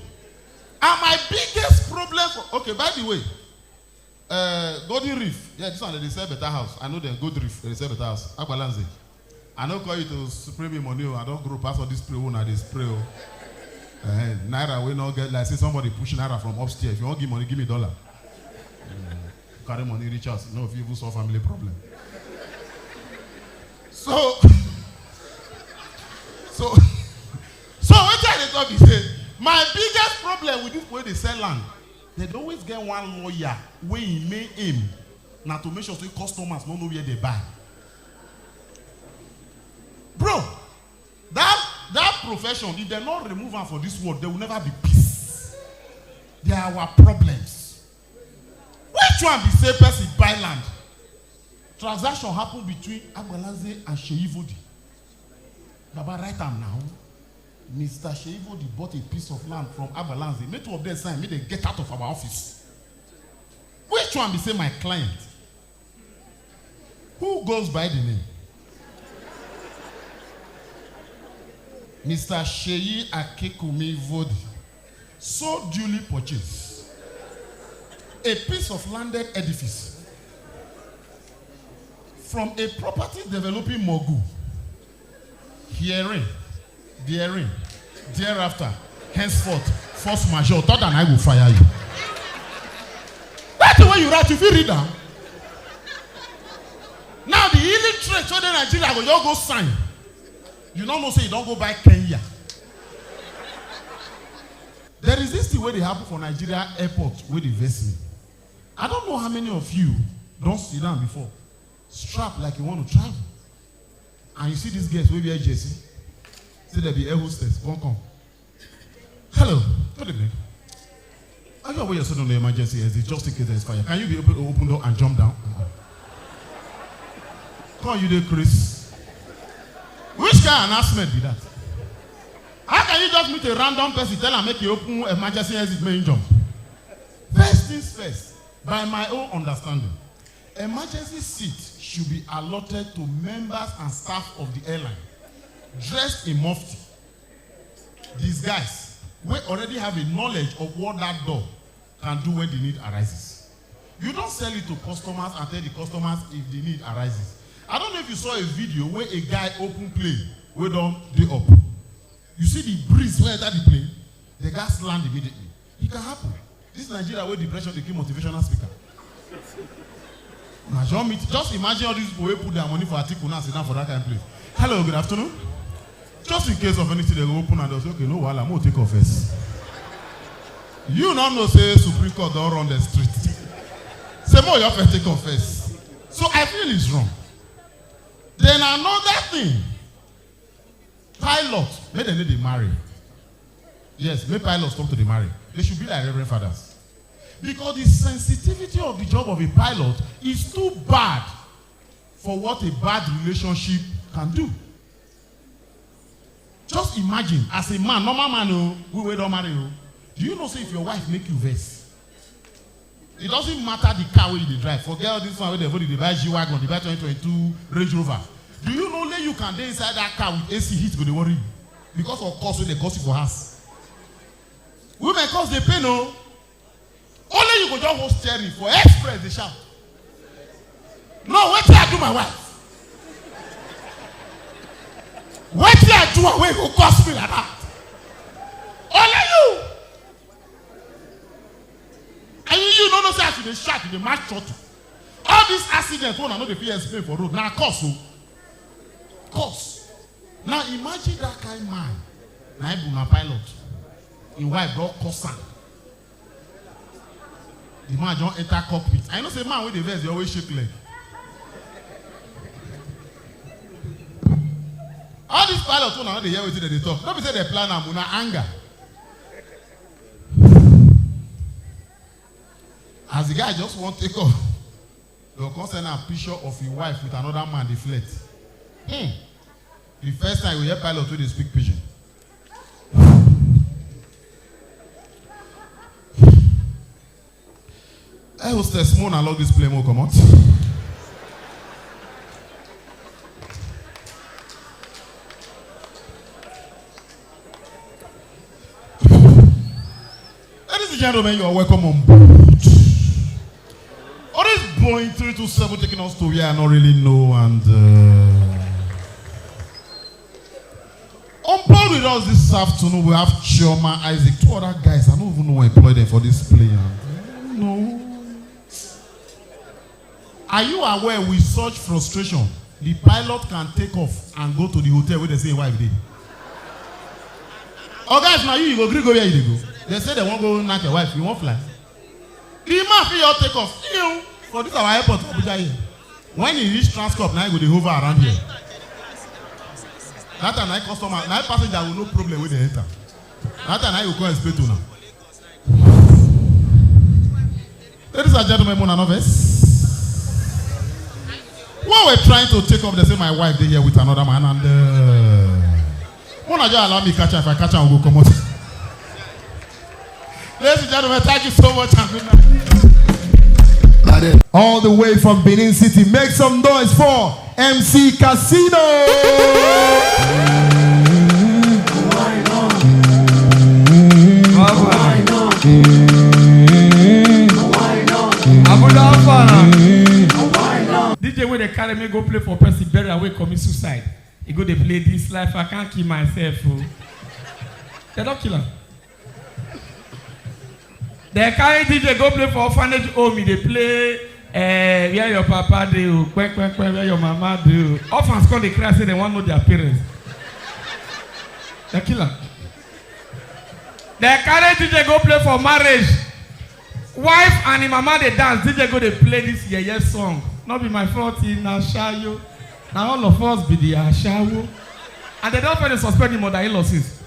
And my biggest problem for, okay, by the way, Uh, Golden Reef. Yeah, this one they sell better house. I know them. Gold Reef, they sell better house. Agbalanze. I no call you to spray me money. Oh. I don't grow past all this spray. Una dey spray. Oh. Eh, naira we no get like say somebody push naira from upstairs. If you wan give money, give me dollar. Mm, carry money reach us. No, if you even solve family problem. So, so, so wetin I dey talk be say my biggest problem with this way they sell land, they dey always get one lawyer wey im main aim na to make sure say customers no know where they buy. Bro, that that profession, if they no remove am for this world, there will never be peace. They are our problems. Which one be say person buy land? Transaction happen between Agbalanze and Seyi Vodi. Baba, write am now. Mister Seyi Vodi bought a piece of land from Agbalanze. Make two of them sign, make they get out of our office. Which one be say my client? Who goes by the name? Mister Seyi Akinkunmi Vodi. So duly purchased a piece of landed edifice from a property developing mogul. Hearing, therein, thereafter, henceforth, force majeure, third and I will fire you. That's the way you write, if you read them. Now the illiterate wey dey Nigeria go just go sign. You no know say you don go buy Kenya. There is this thing wey dey happen for Nigeria airport wey dey vex me. I don't know how many of you don sit down before, strap like you want to travel, and you see these girls wey wear jersey, say they be air hostess, come come. Hello, good evening. Are you aware you're sitting on the emergency exit just in case there's fire? Can you be open, open door and jump down? Uh-uh. Come on, you dey craze. Which kind of announcement be that? How can you just meet a random person, tell am make you open emergency exit, make him jump? First things first, by my own understanding, emergency seat should be allotted to members and staff of the airline, dressed in mufti, disguise, wey already have a knowledge of what that door can do when the need arises. You don't sell it to customers and tell the customers if the need arises. I don't know if you saw a video where a guy open plane wey don dey up. You see the breeze wey enter the plane, the gas land immediately. It can happen. This Nigeria wey depression dey kill motivational speaker. Na just meet, just imagine all these people wey put their money for Atiku now sit down for that kind place. Hello, good afternoon. Just in case of anything, they go open and they'll say, okay, no wahala, mo take off first. You no know say Supreme Court don run the street. Say mo your first take off first. So I feel it's wrong. Then another thing, pilot, make dem no dey marry. Yes, make pilots stop to dey marry. They should be like Reverend Fathers. Because the sensitivity of the job of a pilot is too bad for what a bad relationship can do. Just imagine, as a man, normal man, oh, we wey don marry, oh, do you know say if your wife make you vex, it doesn't matter the car wey you dey drive. Forget all this one wey dey, dey buy G-Wagon, dey buy twenty twenty-two Range Rover. Do you know say you can dey inside that car with A C, heat go dey worry you because of curse wey dey curse you for house? Women curse dey pain o. Only you go just hold steering for express dey shout. No, wetin I do my wife? Wetin I do am wey go curse me like that? Only you. And you, you no know say as you dey shout, you dey match throttle. All these accidents wey una no dey fit explain for road, na curse o. Curse. Now imagine that kind man. Na him be una pilot. Him wife don curse am. The man just enter cockpit. I know say man wey dey vex dey always shake leg. All these pilots wey una no dey hear wetin dem dey talk. No be say dem plan am, na anger. As the guy just wan take off, dem come send am picture of him wife with another man dey flirt. Hmm. The first time we hear pilot wey dey speak pidgin. Hey, hostess, mo na log this plane, mo comot. Ladies and gentlemen, you are welcome on board. Point three two seven taking us to where I don't really know. And uh, on board with us this afternoon, we have Chioma Isaac. Two other guys, I don't even know who employed them for this plane. No. Are you aware with such frustration, the pilot can take off and go to the hotel where they say wife dey? Oh guys, now you, you go gree go where you dey go. They say they won't go knock your wife, you won't fly. The man fit just take off. Ew. For this our airport for Abuja here. When he reach Transcorp, now he go dey hover around here. That time na customer, na passenger will no problem with the enter. That time na you go come explain to now. Ladies and gentlemen, Mona Noves. When we're trying to take off, they say my wife dey here with another man and uh, Mona just allow me catch her. If I catch her, I'll go come out. Ladies and gentlemen, thank you so much and good night. All the way from Benin City, make some noise for M C Casino. Abuja Afara. D J wey dey carry me go play for person burial wey commit suicide. He go dey play this life, I can't kill myself. Oh. They don't kill him. They carry D J go play for orphanage home. He dey play uh, where your papa dey, oh, kwe, kwe, kwe, where your mama dey. Oh. Orphans come dey cry say they want to know their parents. They kill him. They carry D J go play for marriage. Wife and him mama dey dance, D J go dey play this yeye song. Not be my fault, in Ashayo. Now all of us be the Ashawo. And they don't find to suspend the mother-in-law since.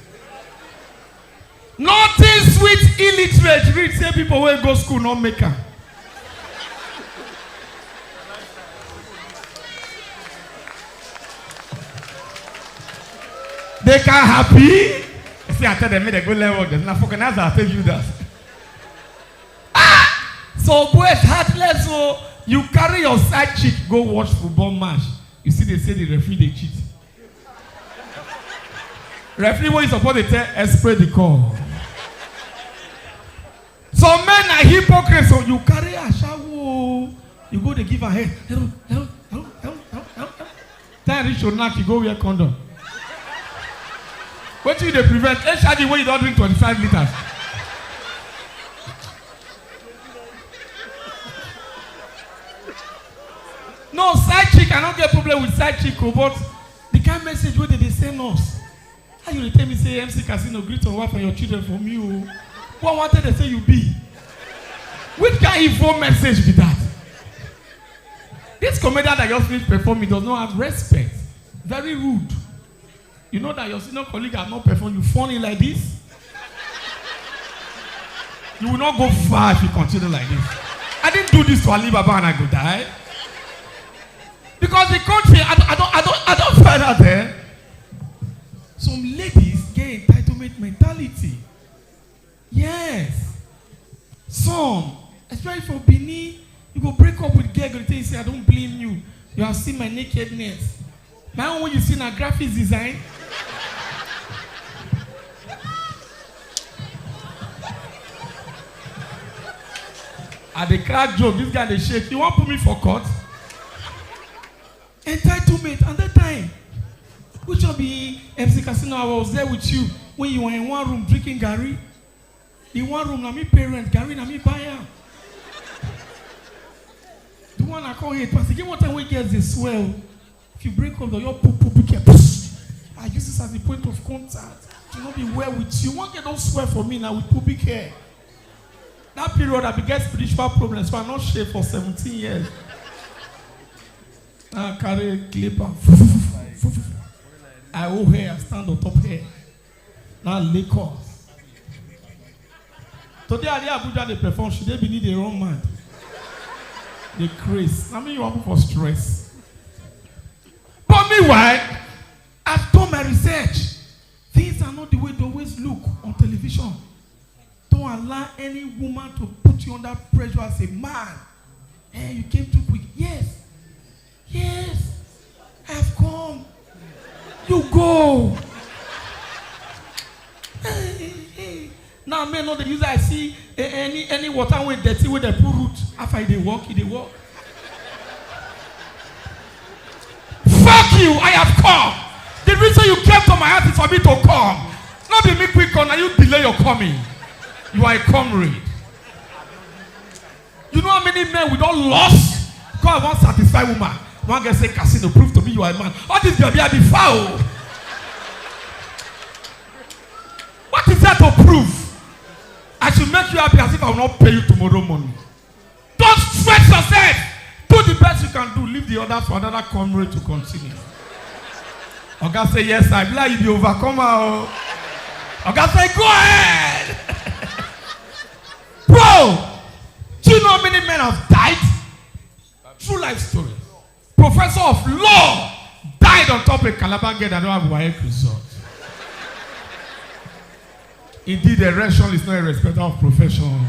Nothing sweet illiterate read say people wey go school no make am. They can happy. See, I tell them, make they go learn work. Now fucking as I tell you that. Ah! So boys heartless, so you carry your side chick, go watch football match. You see, they say the referee they cheat. Referee, what you support to tell, eh, spread the call. Some men are hypocrites, so you carry a shower, you go to give a head. Hello, hello, hello, hello, hello, hello. Time reach to knack, you go wear condom. What do you dey prevent H I V when you don't drink twenty-five liters? No, side chick, I don't get problem with side chick, oh, but the kind message wey they dey send us. How you dey tell me say M C Casino greet your wife and your children for me, oh? What wanted they say you be? Which kind evil message be that? This comedian that just finished performing does not have respect. Very rude. You know that your senior colleague has not performed. You funny like this? You will not go far if you continue like this. I didn't do this to Alibaba and I go die. Because the country, I, don't- I don't, I don't, I don't find out there. Some ladies get entitlement mentality. Yes. Some, especially for Benin, you go break up with girl, go tell you say, "I don't blame you. You have seen my nakedness." My own, when you see na graphics design. I dey crack joke, this guy dey shake. You wan put me for court? Entitlement, and that time, which one be M C Casino? I was there with you when you were in one room drinking garri. In one room, na me parent, garri na me buy am. The one I call hate pass. E get one time wey girls dey swell. If you break up, your pubic hair. I use this as a point of contact. To not be well with you. One girl don't swear for me now with pubic hair. That period, I be get spiritual problems, so I not shave for seventeen years. Now I carry clipper. I hold hair, I stand on top hair. Now Lagos. Today I dey Abuja dey perform, she dey Benin dey run mad. Dey craze. Na me you wan put for stress. But meanwhile, I've done my research. Things are not the way they always look on television. Don't allow any woman to put you under pressure as a man. Eh, you came too quick. Yes. Yes. I've come. You go. Now men no dey use eye see eh, any any water wey dirty wey dey put root. After e dey work, e dey work. you, I have come. The reason you came to my house is for me to come. Not be me quick come, now you delay your coming. You are a comrade. You know how many men we don't lost? Because I want satisfy woman. One girl say, "Casino, prove to me you are a man." All this girl be, "I be foul." What is that to prove? I should make you happy as if I will not pay you tomorrow morning. Don't stress yourself. Do the best you can do. Leave the others for another comrade to continue. Oga say, "Yes, I be like you be overcomer." Oh. Oga say, "Go ahead." Bro, do you know how many men have died? True life story. Professor of law died on top of a Calabar girl that don't have WAEC result. Indeed, erection is not a respecter of profession.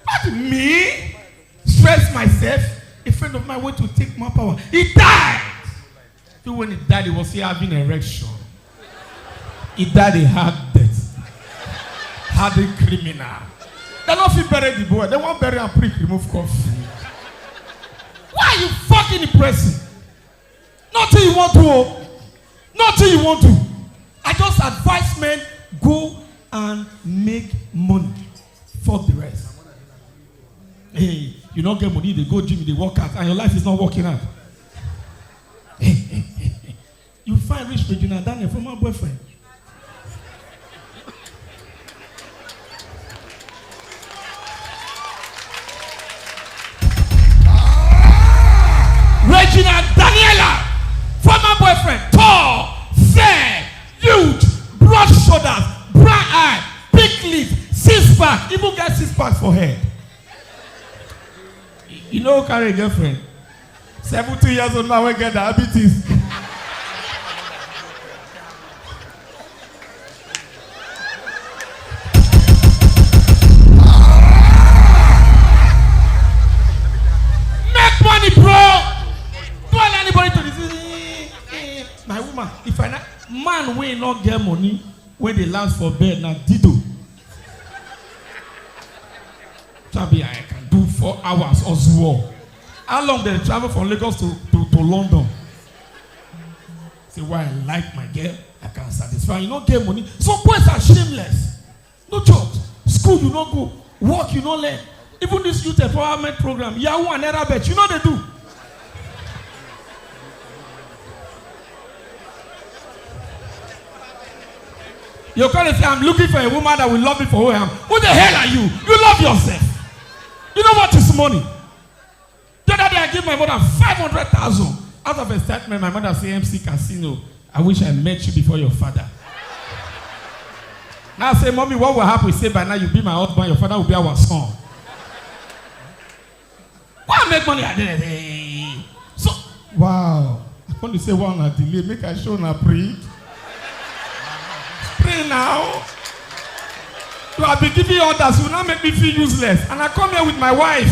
But me, stress myself. A friend of mine went to take my power. He died. Even when he died, he was still having erection. He died a hard death. Hardened criminal. They don't feel bury the boy. They won't bury and prick remove coffee. Why are you fucking depressing? Nothing you want to. Oh. Nothing you want to. I just advise men, go and make money. Fuck the rest. Hey, you don't get money, they go gym, they work out, and your life is not working out. You find rich Regina Daniel, former boyfriend. Regina Daniela, former boyfriend, tall, fair, huge, broad shoulders, brown eye, big lips, six pack, even get six pack for head. You know, carry a girlfriend. Seventy years old man wey get diabetes. Make money, bro. Don't allow anybody to deceive. My woman, if I na man wey no get money, wey dey last for bed na dido. Tabi, I can do four hours or so. How long they travel from Lagos to, to, to London? Say, "Why I like my girl, I can satisfy." You no get money. Some boys are shameless. No jobs. School, you no go. Work, you no learn. Even this youth empowerment program, Yahoo and Naira bet, you know they do. You come and say, "I'm looking for a woman that will love me for who I am." Who the hell are you? You love yourself. You know what is money? The other day, I give my mother five hundred thousand. Out of excitement, my mother say, "M C Casino, I wish I met you before your father." Now I say, "Mommy, what will happen?" He say, "By now, you be my husband, your father will be our son." Why I make money? I did it. So, wow. I want to say, "Wow, na delay. Make I show na print." Pray now. You have been giving orders. You now make me feel useless. And I come here with my wife.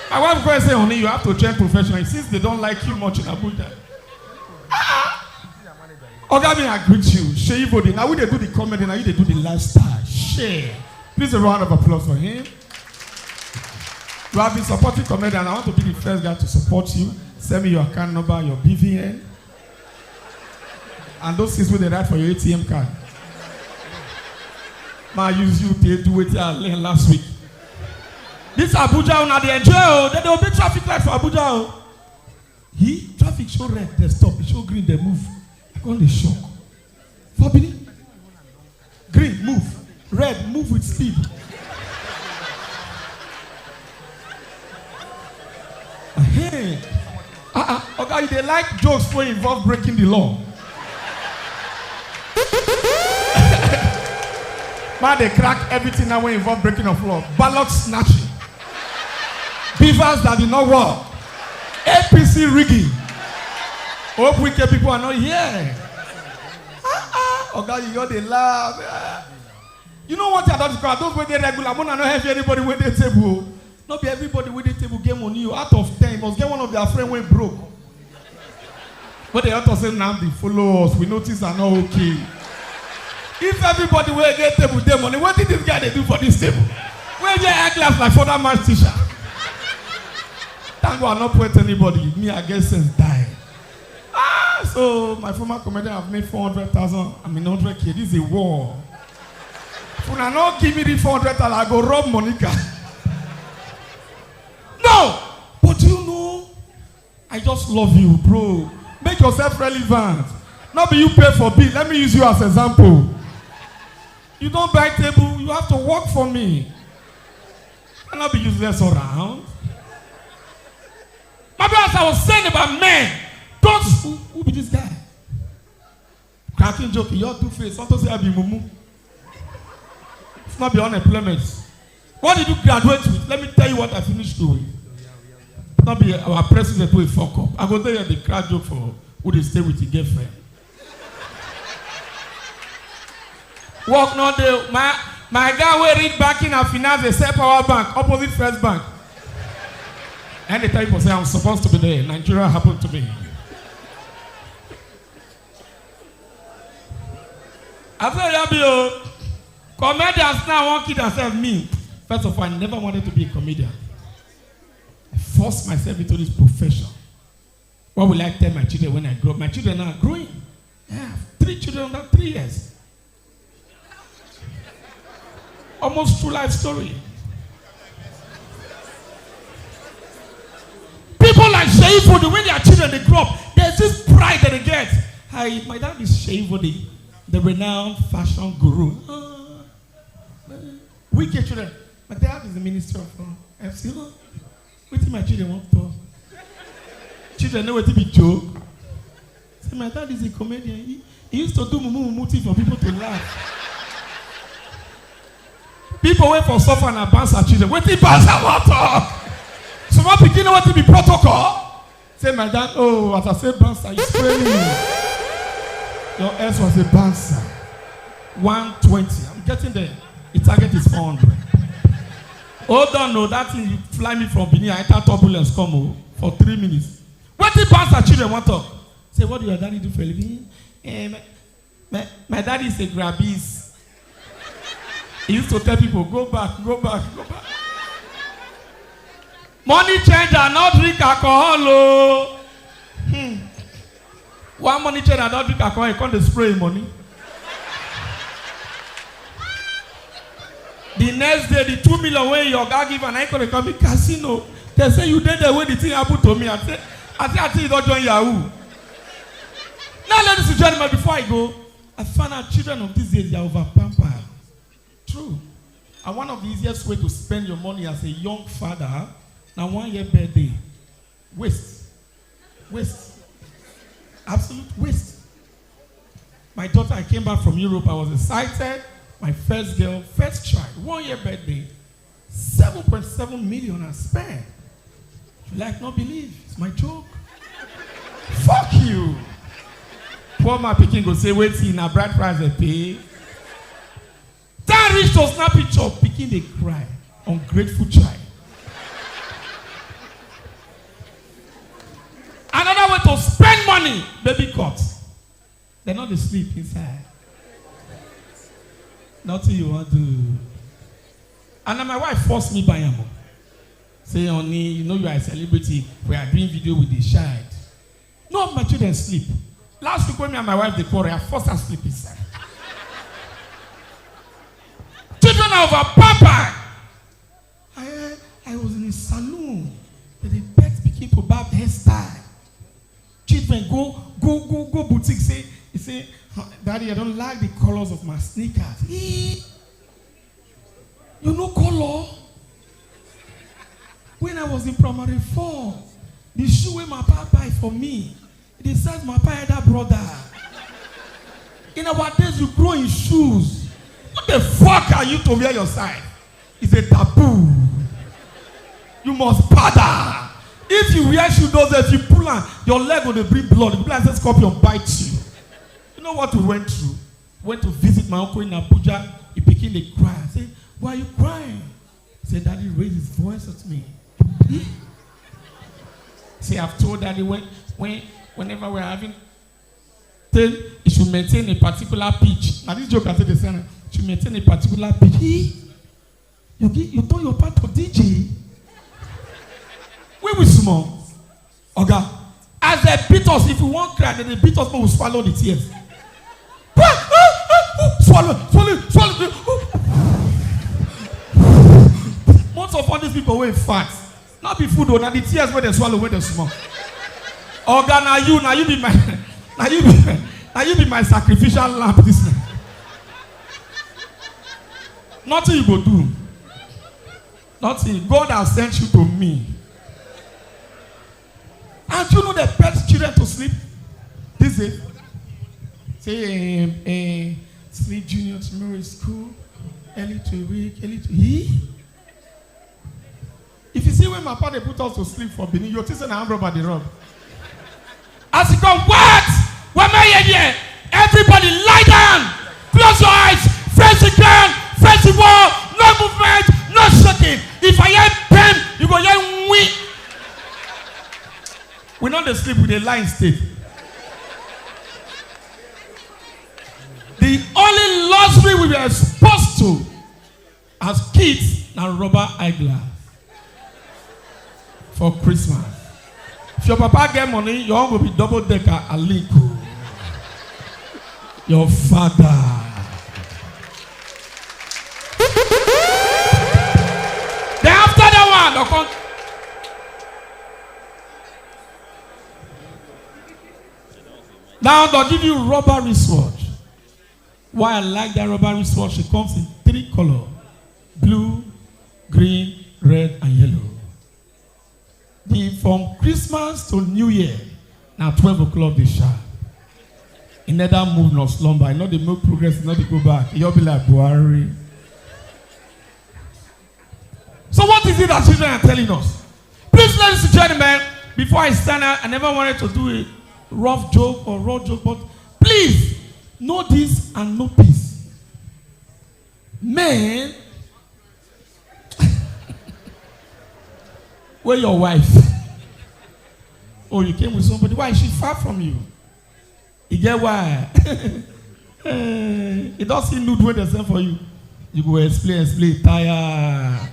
My wife go and say, "Honey, you have to train professionally since they don't like you much in Abuja." Ah! Oga, me, I greet you. Shey Ibode. Now we dey do the comedy. Now you dey do the lifestyle. Share. Please, a round of applause for him. You have been supporting comedy, and I want to be the first guy to support you. Send me your account number, your B V N, and those things wey dey write for your A T M card. Ma use you take do wetin I learn last week. This Abuja, una dey enjoy o. They dey obey traffic light for Abuja o. He traffic show red, they stop. He show green, they move. I come dey shock. For Benin, green, move. Red, move with speed. Hey. Uh-uh. Oga, you dey like jokes wey involve breaking the law. Man dey crack everything now wey involve breaking of law. Ballot snatching. Beavers that did not work. A P C rigging. Hope Wike people are not here. Uh-uh. Oga, you just dey laugh. You know what I don talk? Those wey dey regular, una no heavy anybody wey dey table. No be everybody wey dey table get money o. Out of ten, you must get one of their friend wey broke. But they have to say, "Nnamdi, follow us. We notice are not okay." If everybody wey get table dey money, wetin this guy dey do for this table? Wey wear eyeglass like further math teacher? Thank God I no point anybody. Me, I get sense die. So my former comedian have made four hundred thousand. I mean, hundred k. This is a war. If una no give me the four hundred thousand, I go rob Monica. No, but you know, I just love you, bro. Make yourself relevant. Not be you pay for bill. Let me use you as example. You don't buy table. You have to work for me. Cannot be useless around. My brother, as I was saying about men, don't who, who be this guy? Cracking joke, your two face. Want to say I be mumu. It's not be unemployment. What did you graduate with? Let me tell you what I finished school with. Not be our president will fuck up. I go tell you the crack joke for who they stay with the girlfriend. Work no dey. My my guy wey read banking and finance dey sell power bank opposite first bank. And they tell people say I'm supposed to be there. Nigeria happened to me. I say that be o. Comedians now wan kill themselves. Me, first of all, I never wanted to be a comedian. I forced myself into this profession. What will I tell my children when I grow up? My children are growing. I have three children under three years. Almost true life story. People like Seyi Fodu, when their children they grow up, there's this pride that they get. Hi, my dad is Seyi Fodu, the renowned fashion guru. Ah, wicked children. My dad is the minister of uh, F C. Wetin my children wan talk? Children know wetin be joke. Say my dad is a comedian. He, he used to do mumu mumu thing for people to laugh. People wey for suffer na bouncer children. Wetin bouncer wan talk? Small pikin know wetin be protocol. Say my dad, oh, as I say bouncer, you spray me. Your ex was a bouncer. One twenty. I'm getting there. The target is four hundred. Hold on, no, that thing you fly me from Benin, I enter turbulence, come oh, for three minutes. What did pastor children want talk? Say, what do your daddy do for a living? Eh, my, my, my daddy is a grabis. He used to tell people, go back, go back, go back. Money changer, not drink alcohol, oh. Hmm. One money changer, not drink alcohol, he come dey spray him money. The next day, the two million wey your oga give am, na him come dey call me casino. They say you dey there when the thing happen to me. I say, I say, I think you don join Yahoo. Now, ladies and gentlemen, before I go, I found out children of these days, they are over pamper. True. And one of the easiest way to spend your money as a young father, na one year birthday. Waste. Waste. Absolute waste. My daughter, I came back from Europe. I was excited. My first girl, first child, one year birthday, seven point seven million I spent. You like not believe, it's my joke. Fuck you. Poor man pikin go say, wait, see, na bride price they pay. Time reach to snap picture, pikin dey cry, ungrateful child. Another way to spend money, baby cut. They no dey sleep inside. Nothing you wan do. And na my wife force me buy am o. Say, honey, you know you are a celebrity. We are doing video with the child. No of my children sleep. Last week when me and my wife dey quarrel, I force her sleep inside. Children are over pamper. I, I was in a saloon. They dey beg pikin to barb hairstyle. Children go go go go boutique say, he say, "Huh, daddy, I don't like the colors of my sneakers." He, you know color? When I was in primary four, the shoe wey my papa buy for me, e dey size my papa elder brother. In our days, you grow in shoes. What the fuck are you to wear your size? It's a taboo. You must pada. If you wear shoe those days, if you pull am, your leg go dey bring blood. You be like say scorpion bite you. You know what we went through? Went to visit my uncle in Abuja. He pikin dey cry. I say, why are you crying? He said, daddy raised his voice at me. He say, I've told daddy when, when, whenever we're having thing, you should maintain a particular pitch. Now this joke I say the same. You should maintain a particular pitch. He, you give, you turn your part to D J. We will small. Oga, As they beat us, if we wan cry, dem dey beat us make we swallow the tears. Swallow, swallow, swallow. Most of all these people wey fat, no be food o, na the tears wey dem swallow wey dem small. Oga, na you, na you be my, na you be, na you be my sacrificial lamb this night. Nothing you go do. Nothing. God has sent you to me. And you know they pet children to sleep this day? Say, um, um, sleep, junior, tomorrow is school. Early to wake, early to eat. If you see when my father put us to sleep for Benin, you think say na armed robber dey rob. As you come, what? Where may you here? Everybody lie down. Close your eyes. Face the ground. Face the wall. No movement. No shaking. If I hear bam, you go hear we. We no dey sleep, we dey lie in state. The only luxury we were exposed to as kids na rubber eyeglass for Christmas. If your papa get money, your own go be double decker Aliko. Your father. Then after that one, they'll come. Now they'll give you rubber wristwatch. Why I like that rubber wristwatch? It comes in three color: blue, green, red, and yellow. The from Christmas to New Year, now twelve o'clock they sharp. It neither move nor slumber. I know they make progress, not they go back. You'll be like Buhari. So what is it that children are telling us? Please, ladies and gentlemen, before I stand out, I never wanted to do a rough joke or raw joke, but please, know this and know peace. Men, where your wife? Oh, you came with somebody. Why is she far from you? You get why? Eh, you don't see nude when they send for you. You go explain, explain, tire.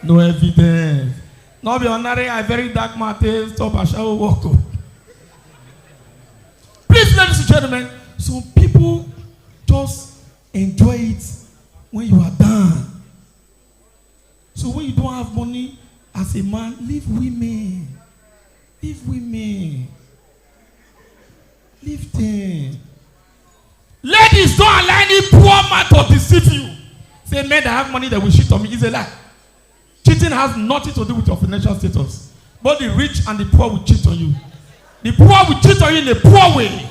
No evidence. No be ordinary, I very dark man, take stop ashawo work o. Please, ladies and gentlemen, some people just enjoy it when you are down. So when you don't have money as a man, leave women. Leave women. Leave them. Ladies, don't allow any poor man to deceive you. Say, "Men that have money, they will cheat on me." It's a lie. Cheating has nothing to do with your financial status. Both the rich and the poor will cheat on you. The poor will cheat on you in a poor way.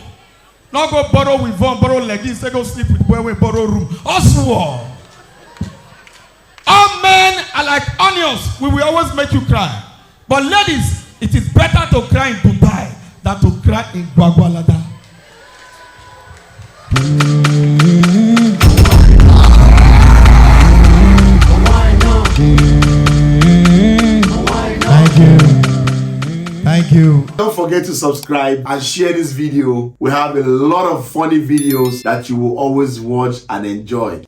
Not go borrow with one, borrow leggings, say go sleep with boy, we borrow room. Oswald. All men are like onions. We will always make you cry. But ladies, it is better to cry in Dubai than to cry in Gwagwalada. Thank you. Thank you. Don't forget to subscribe and share this video. We have a lot of funny videos that you will always watch and enjoy.